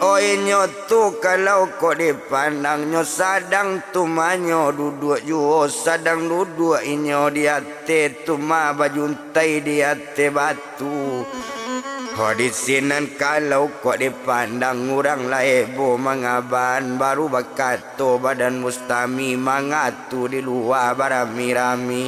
Oh, inyo tu kalau kok dipandang, nyo sadang tumanyo duduak juo, sadang duduak inyo di ateh tuma bajuntai di ateh batu. Ho, di sinan kalau kok dipandang, urang lah heboh mangaban, baru bakato badan Bustami mangatu di lua barami-rami.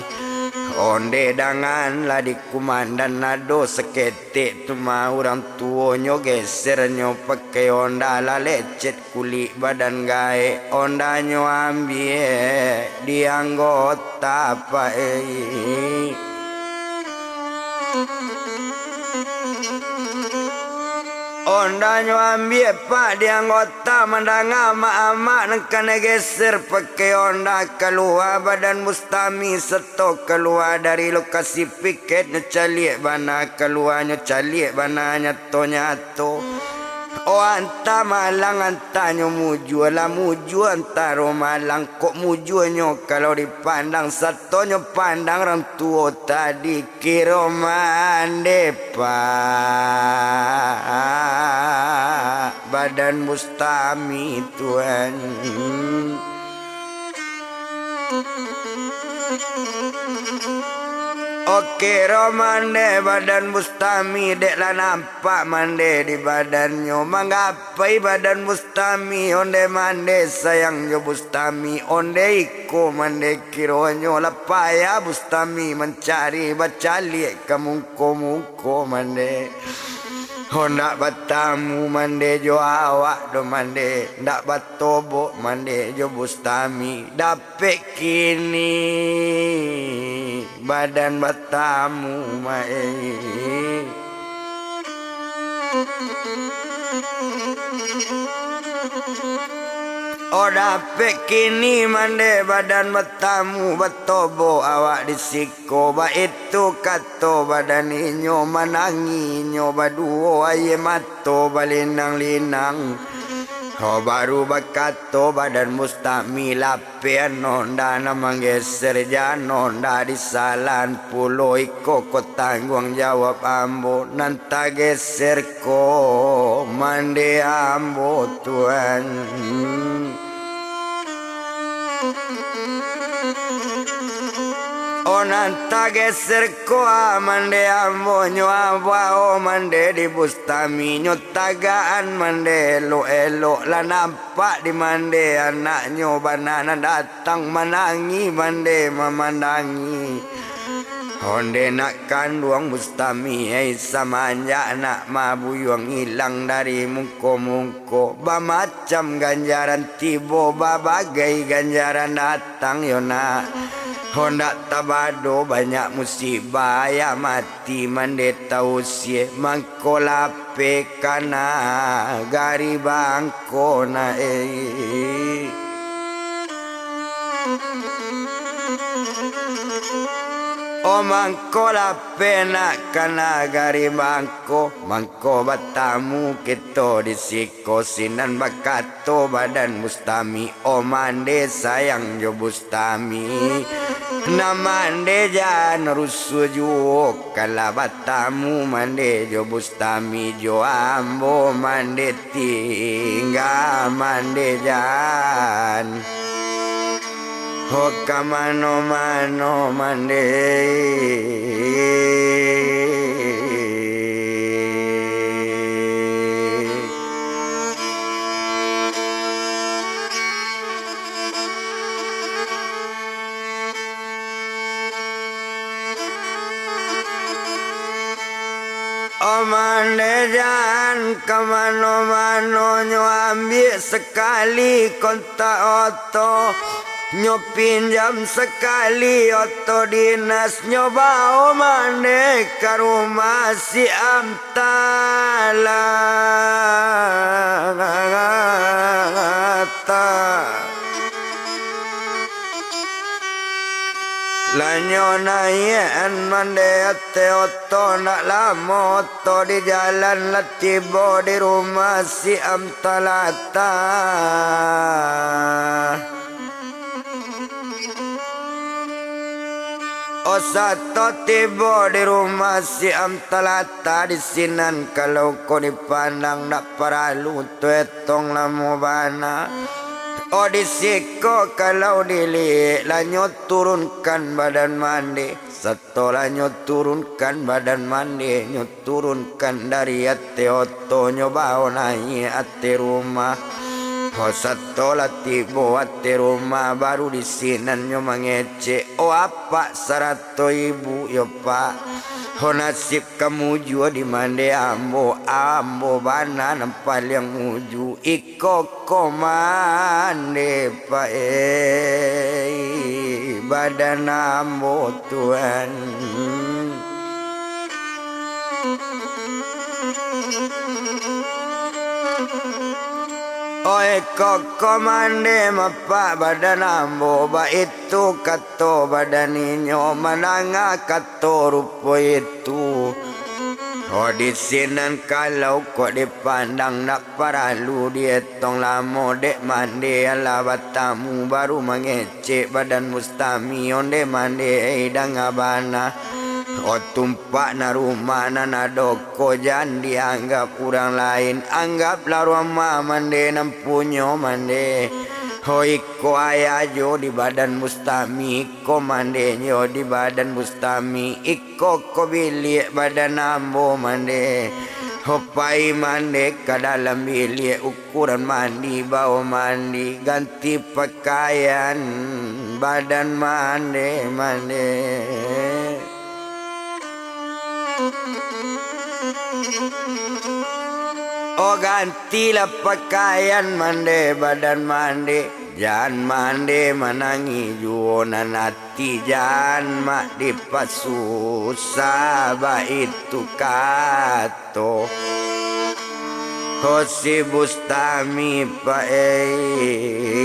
Onde dangan lah di kumandan ado saketek tu mah, urang tuonyo gesernyo pakai onda lah lecet kulik badan gaek, ondanyo ambiak di anggota, Pak, ei. Ondanyo ambiak, Pak, di anggota, mandanga amak-amak nan kanai geser pakai onda, kalua badan Bustami sato kalua dari lokasi piket, nyo caliak bana kalua, nyo caliak bana nyato-nyato. Oh, antah malang, antah nyo mujua, lah mujua antaro malang. Kok mujuanyo kalau dipandang, satonyo pandang rang tuo tadi, kiro mande, Pak, badan Bustami, Tuan. Oke, ro mande badan Bustami, dek lah nampak mande di badannyo. Manggapai badan Bustami onde mande, sayang jo Bustami, onde iko mande, kironyo lah payah Bustami mancari, bacaliak ka muko-muko mande. Ho ndak batamu mande jo awak doh mande, ndak batobok mande jo Bustami. Dapek kini badan batamu mae. Oh, dapek kini mande badan batamu, batobok awak di siko, baitu kato badan inyo, manangih inyo baduo, aia mato balinang-linang. Oh, baru bakato badan Bustami, lapeh ano nda nan manggeser, jano nda disalahan pulo, iko ko tangguang jawab ambo, nan tageser ko mande ambo, Tuan. Oh, nan tageser ko a mande ambo nyo, a bao mande di Bustami, nyo tagaan mande elok-elok, lah nampak di mande anaknyo bana nan datang manangih mande mamandangi. Onde nak kanduang Bustami, ai, samanjak nak mabuyuang ilang dari muko-muko, bamacam ganjaran tibo, babagai ganjaran datang yo nak. Ho ndak tabado banyak musibah, ayah mati mande tausie, mangko lapeh kana gari bangko nak, eh. Oh, mangko lapeh nak kana gari bangko, mangko batamu kito di siko, sinan bakato badan Bustami, oh mande sayang jo Bustami, nan mande jan rusuah juo, kalau batamu mande jo Bustami, jo ambo mande tingga mande jan. Ho ka mano-mano mande. Oh mande jan ka mano-mano, nyo ambiak sakali kontak oto, nyo pinjam sakali oto dinas, nyo bao mande ka rumah si Amtalata. Lah nyo naiakan mande ateh oto, ndak lamo oto di jalan lah tibo di rumah si Amtalata. Oh, sato tibo di rumah si Amtalata, di sinan kalau ko dipandang ndak paralu tu etong lamo bana. Oh, di siko kalau diliek, lah nyo turunkan badan mande. Sato lah nyo turunkan badan mande, nyo turunkan dari ateh oto, nyo bao naiak ateh rumah. Ho, sato lah tibo ateh rumah, baru di sinan nyo mangecek, "Oh apak sarato ibu yo, Pak. Ho, nasib ka mujua di mande ambo, ambo bana nan paliang mujua. Iko ko mande, Pak, eh, badan ambo, Tuan." Oi, koko mande mapak badan ambo, baitu kato badan inyo mandanga kato rupo itu. Oh, di sinan kalau kok dipandang, ndak paralu dietong lamo, dek mande alah batamu, baru mange- cek badan Bustami, onde mande, eh, danga bana. Oh, tumpak nan rumah nan ado ko, jan dianggap urang lain, anggaplah rumah mande nan punyo mande. Oh, iko ayah jo di badan Bustami, iko mande jo di badan Bustami, iko ko biliak badan ambo mande. Oh, pai mande ka dalam biliak, ukuran mandi, bao mandi, ganti pakaian, badan mande, mande. Oh, gantilah pakaian mande, badan mande. Jan mande manangih juo nan ati, jan mak dipasusah, baitu kato. Ho si Bustami, Pak, eh.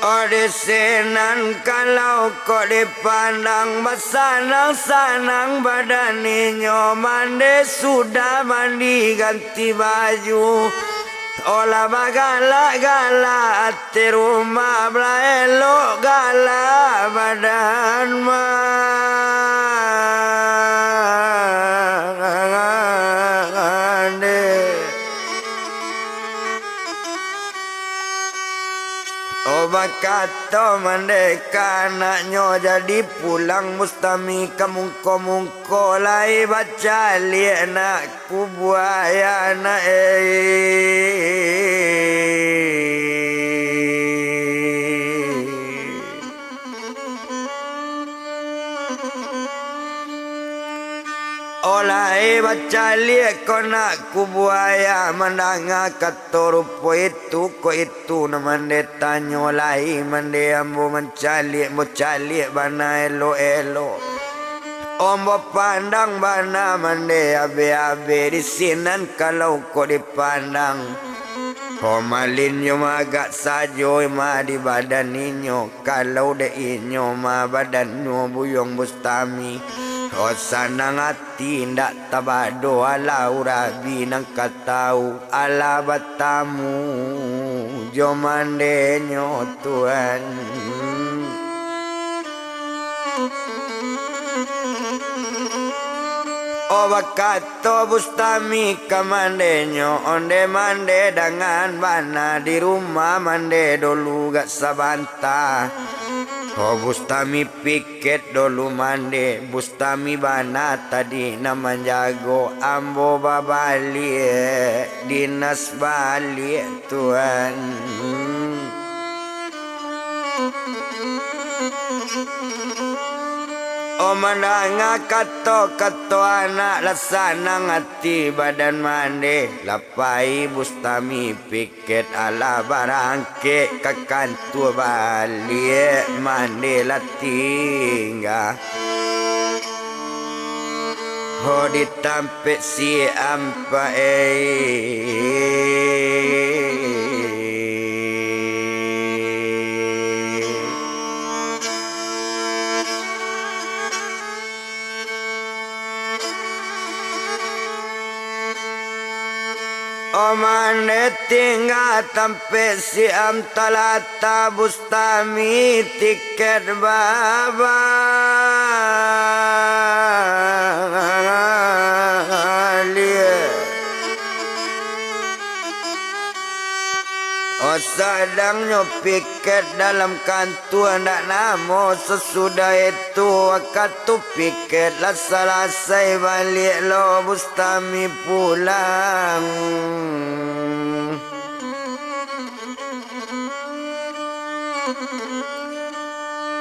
Oh, di sinan kalau kok dipandang, basanang-sanang badan inyo, mande sudah mandi ganti baju. Olah bagalak-galak ati rumah, baelok galak badan mande. Oh, bakato mande ka anaknyo, jadi pulang Bustami ka mungko-mungko, lai bacaliak nak kubua ayah nak, eh. Olah, eh, bacaliak ko nak kubua ayah, mandanga kato rupo itu, ko itu nan mande tanyo, lai mande ambo mancaliak, ambo caliak bana elok-elok. Ambo pandang bana mande abih-abih di sinan kalau kok dipandang. Ho, malinnyo mah agak sajo mah di badan inyo, kalau dek inyo mah badannyo buyuang Bustami. Ho, sanang ati indak tabado, alah urabi nan ka tau, alah batamu jo mandenyo, Tuan. Oh, bakato Bustami ka mandenyo, onde mande dangan bana, di rumah mande dulu gak sabanta. Oh, Bustami pikek dulu mande, Bustami bana tadi nan manjago, ambo babaliak, dinas baliak, Tuan. Oh, mandanga kato-kato anak, lah sanang ati badan mande, lah pai Bustami pikek, alah barangkek ka kantua baliak, mande lah tingga. Ho, di tampek si Am, Pak, eh. Oh, mande tingga tampek si Am talata, Bustami tikek babaliak. Oh, sadangnyo pikek dalam kantua, ndak namo sasudah itu, wakatu pikek lah salasai, baliak lo Bustami pulang.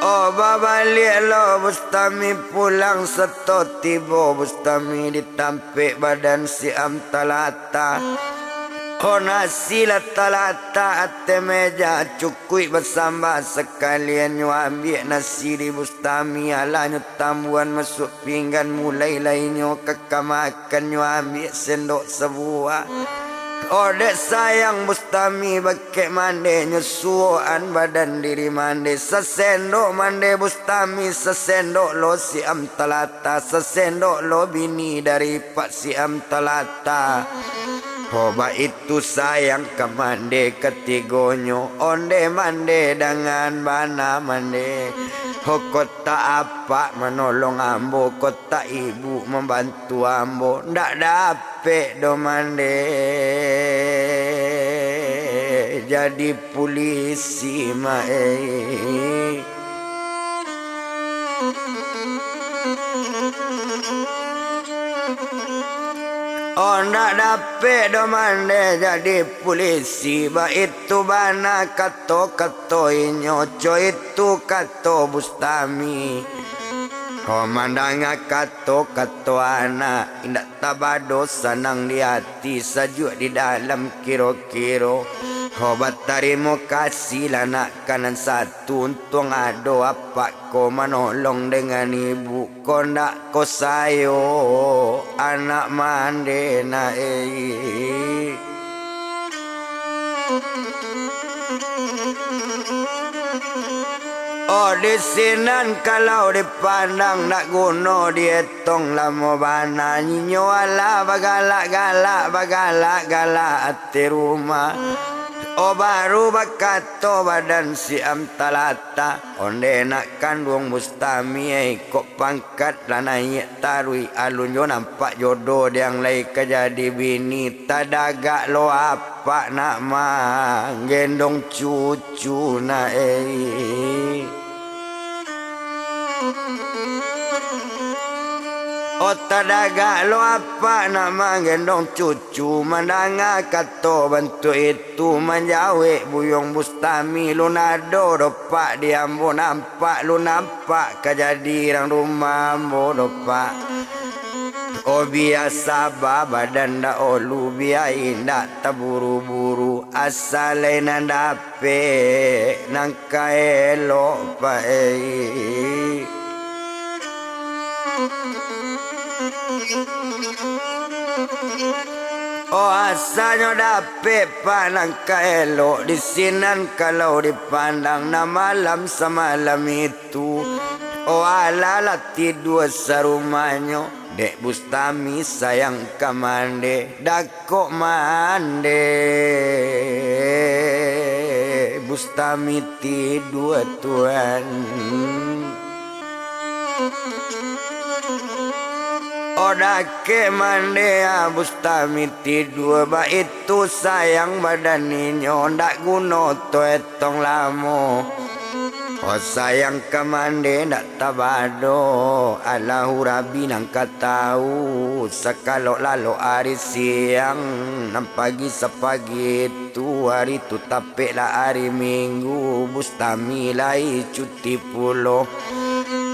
Oh, babaliak lo Bustami pulang, sato tibo Bustami di tampek badan si Am talata. Oh, nasi lah talata ateh meja, cukuik basambah, sakalian nyo ambiak nasi di Bustami, alah nyo tambuan masuak pinggan, mulai lai nyo ka kamakan, nyo ambiak sendok sabuah. Oh, dek sayang Bustami bakek mande, nyo suokan badan diri mande, sasendok mande Bustami, sasendok lo si Am talata, sasendok lo bini dari Pak si Am talata. Ho, baitu sayang ka mande katigonyo, onde mande dangan bana mande. Ho, kok tak apak manolong ambo, kok tak ibu mambantu ambo, ndak dapek doh mande jadi pulisi, Mak, eh. Oh, ndak dapek doh mande jadi pulisi, baitu bana kato-kato inyo, co itu kato Bustami. Oh, mandanga kato-kato anak, indak tabado sanang di ati, sajuak di dalam kiro-kiro. Ho, batarimo kasih lah nak ka nan satu, untuang ado apak ko manolong dengan ibu, ko ndak ko sayo anak mande na, eh. Oh, di sinan kalau dipandang, ndak guno dietong lamo bana. Inyo alah bagalak-galak, bagalak-galak ati rumah. Oh, baru bakato badan si Am Talata, onde nak kanduang Bustami, eh, kok pangkat lah naiak taruih, alun jo nampak jodoh, diang lai ka jadi bini, tadagak lo apak nak manggendong cucu na, eh. Oh, tadagak lo apak nak manggendong cucu, mandanga kato bantuak itu, manjawek buyuang Bustami, lun ado doh pak di ambo nampak, lun nampak ka jadi rang rumah ambo doh pak. Oh, bia saba badan dahulu, bia indak taburu-buru, asa lai nan dapek nan ka elok, Pak, eh. Oh, asanyo dapek, Pak, nan ka elok, di sinan kalau dipandang, nan malam samalam itu. Oh, alah lah tidua sarumahnyo, dek Bustami sayang ka mande, dakek mande Bustami tidua, Tuan. Oh, dakek mande, ah, Bustami tidua, baitu sayang badan inyo, ndak guno toetong lamo. Oh, sayang ka mande ndak tabado, Allahu Rabbi nan ka tahu. Sakalok lalok ari siang, nan pagi sapagi tu, ari tu tapeklah ari Minggu, Bustami lai cuti pulo.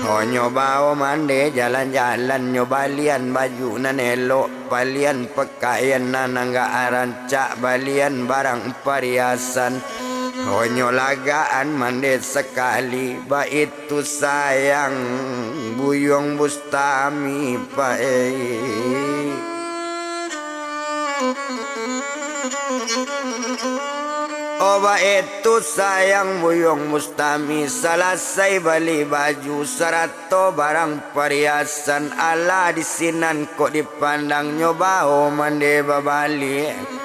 Ho, nyo bao mande jalan-jalan, nyo balian baju nan elok, balian pakaian nan agak rancak, balian barang pariasan. Ho, nyo lagaan mande sakali, baitu sayang buyuang Bustami, Pak, eh. Oh, baitu sayang buyuang Bustami, salasai bali baju sarato barang pariasan, alah di sinan kok dipandang, nyo bao mande babaliak.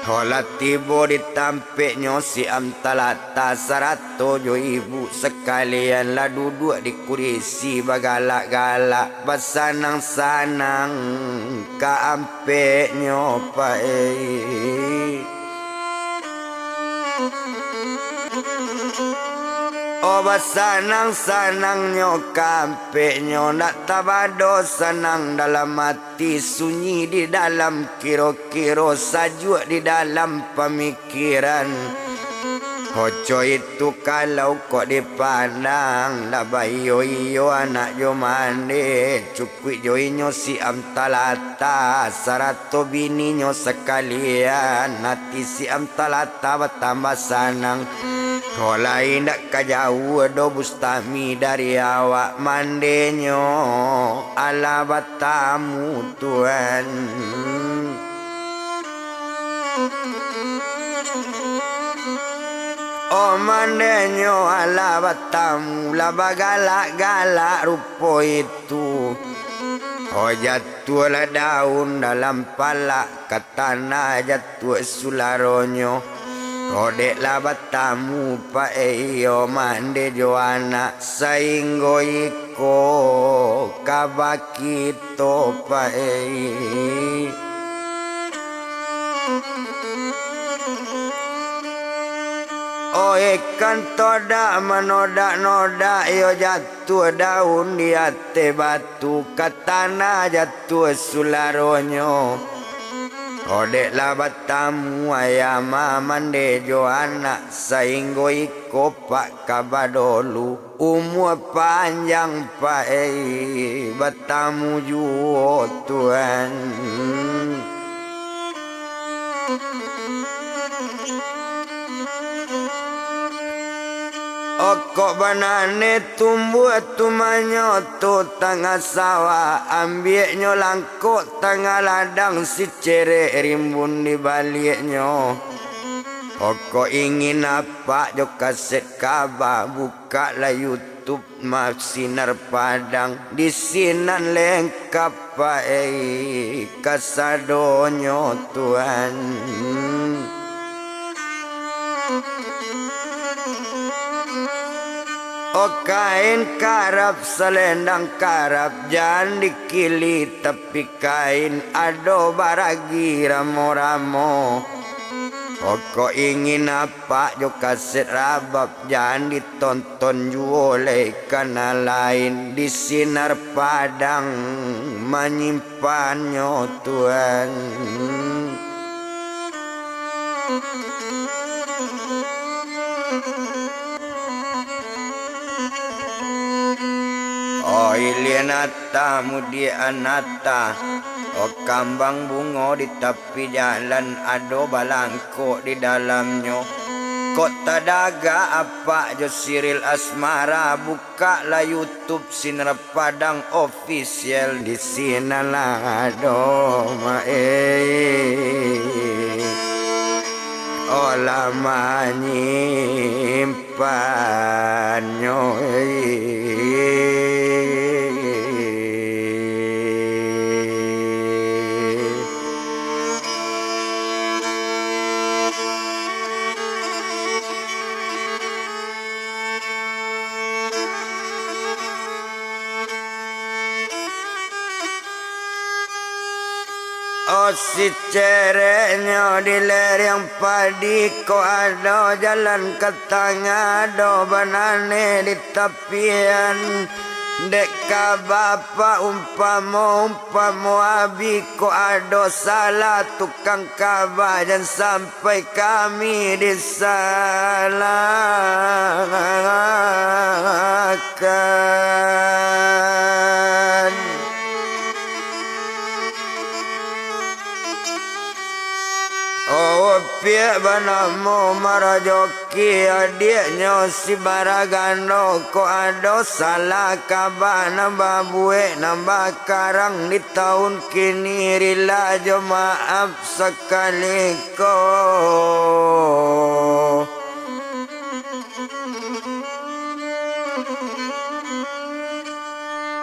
Ho, lah tibo di tampeknyo si Am Talata sarato jo ibu sakalian, lah duduak di kurisi bagalak-galak, basanang-sanang ka ampeknyo, Pak, eh. Oh, basanang-sanangnyo ka ampeknyo, ndak tabado sanang dalam ati, sunyi di dalam kiro-kiro, sajuak di dalam pamikiran. Oco itu kalau kok dipandang, lah baiyo-iyo anak jo mande, cukuik jo inyo si Am Talata, sarato bininyo sakalian, ati si Am Talata batambah sanang. Ko lai indak ka jauah doh Bustami dari awak, mandenyo alah batamu, Tuan. Oh, mandenyo alah batamu, lah bagalak-galak rupo itu. Oh, jatuahlah daun dalam palak, ka tanah jatuah sularonyo. Oh, dek lah batamu, Pak, eh, iyo mande jo anak, sainggo iko ka bakito, Pak, eh. Oih kan todak manodak-nodak, iyo jatuah daun di ateh batu, ka tanah jatuah sularonyo. Odeklah batamu ayah mamande jo anak, sainggo iko Pak kaba dolu. Umua panjang Pak ei, batamu juo Tuan. Okok banane tumbuah tumanyo tu tangah sawah, ambiaknyo langkok tangah ladang, sicerek rimbun di baliaknyo. Okok ingin apak jo kaset kaba, bukaklah YouTube Masinar Padang, di sinan lengkap Pak ei, kasadonyo Tuan. O kain karap, salendang karap, jan dikili tapi kain, ado baragi ramo-ramo. Okok ingin apak jo kaset rabab, jan ditonton juo lai ka nan lain, di Sinar Padang manyimpannyo Tuan. O ilian ata, mudiak anata, o kambang bungo di tapi jalan, ado balangkok di dalamnyo. Kok tadaga apak jo siril asmara, bukaklah YouTube Sinar Padang Official, di sinan lah ado Mak ei. Olah manyimpannyo ei. O sicereknyo di lereng padi, kok ado jalan ka tangah, ado banane di tapian. Dek ka bapak umpamo, umpamo abi, kok ado salah tukang kaba, jan sampai kami disalahkan. O piak banamo Marajoki, adiaknyo si Baragando, kok ado salah kaba nan babuek, nan bakarang di taun kini, rila jo maaf sakali ko.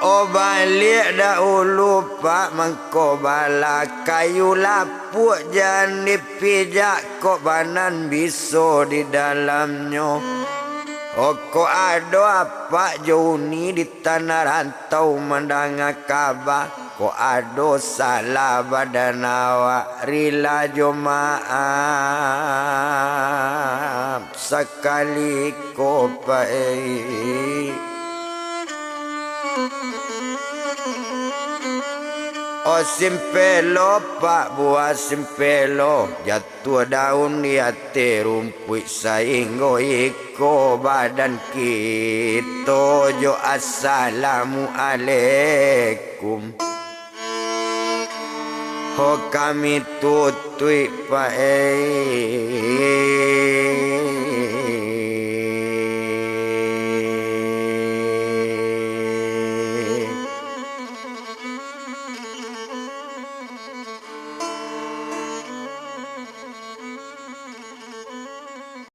O baliak dahulu, Pak, mangko bala, kayu lapuak jan dipijak, kok banan biso di dalamnyo. O kok ado apak jo uni di tanah rantau mandanga kaba, kok ado salah badan awak, rila jo maaf sakali ko, Pak ei. O simpelo, Pak, buah simpelo, jatuah daun di ateh rumpuik, sainggo iko badan kito jo assalamualaikum. Ho kami tutuik, Pak ei.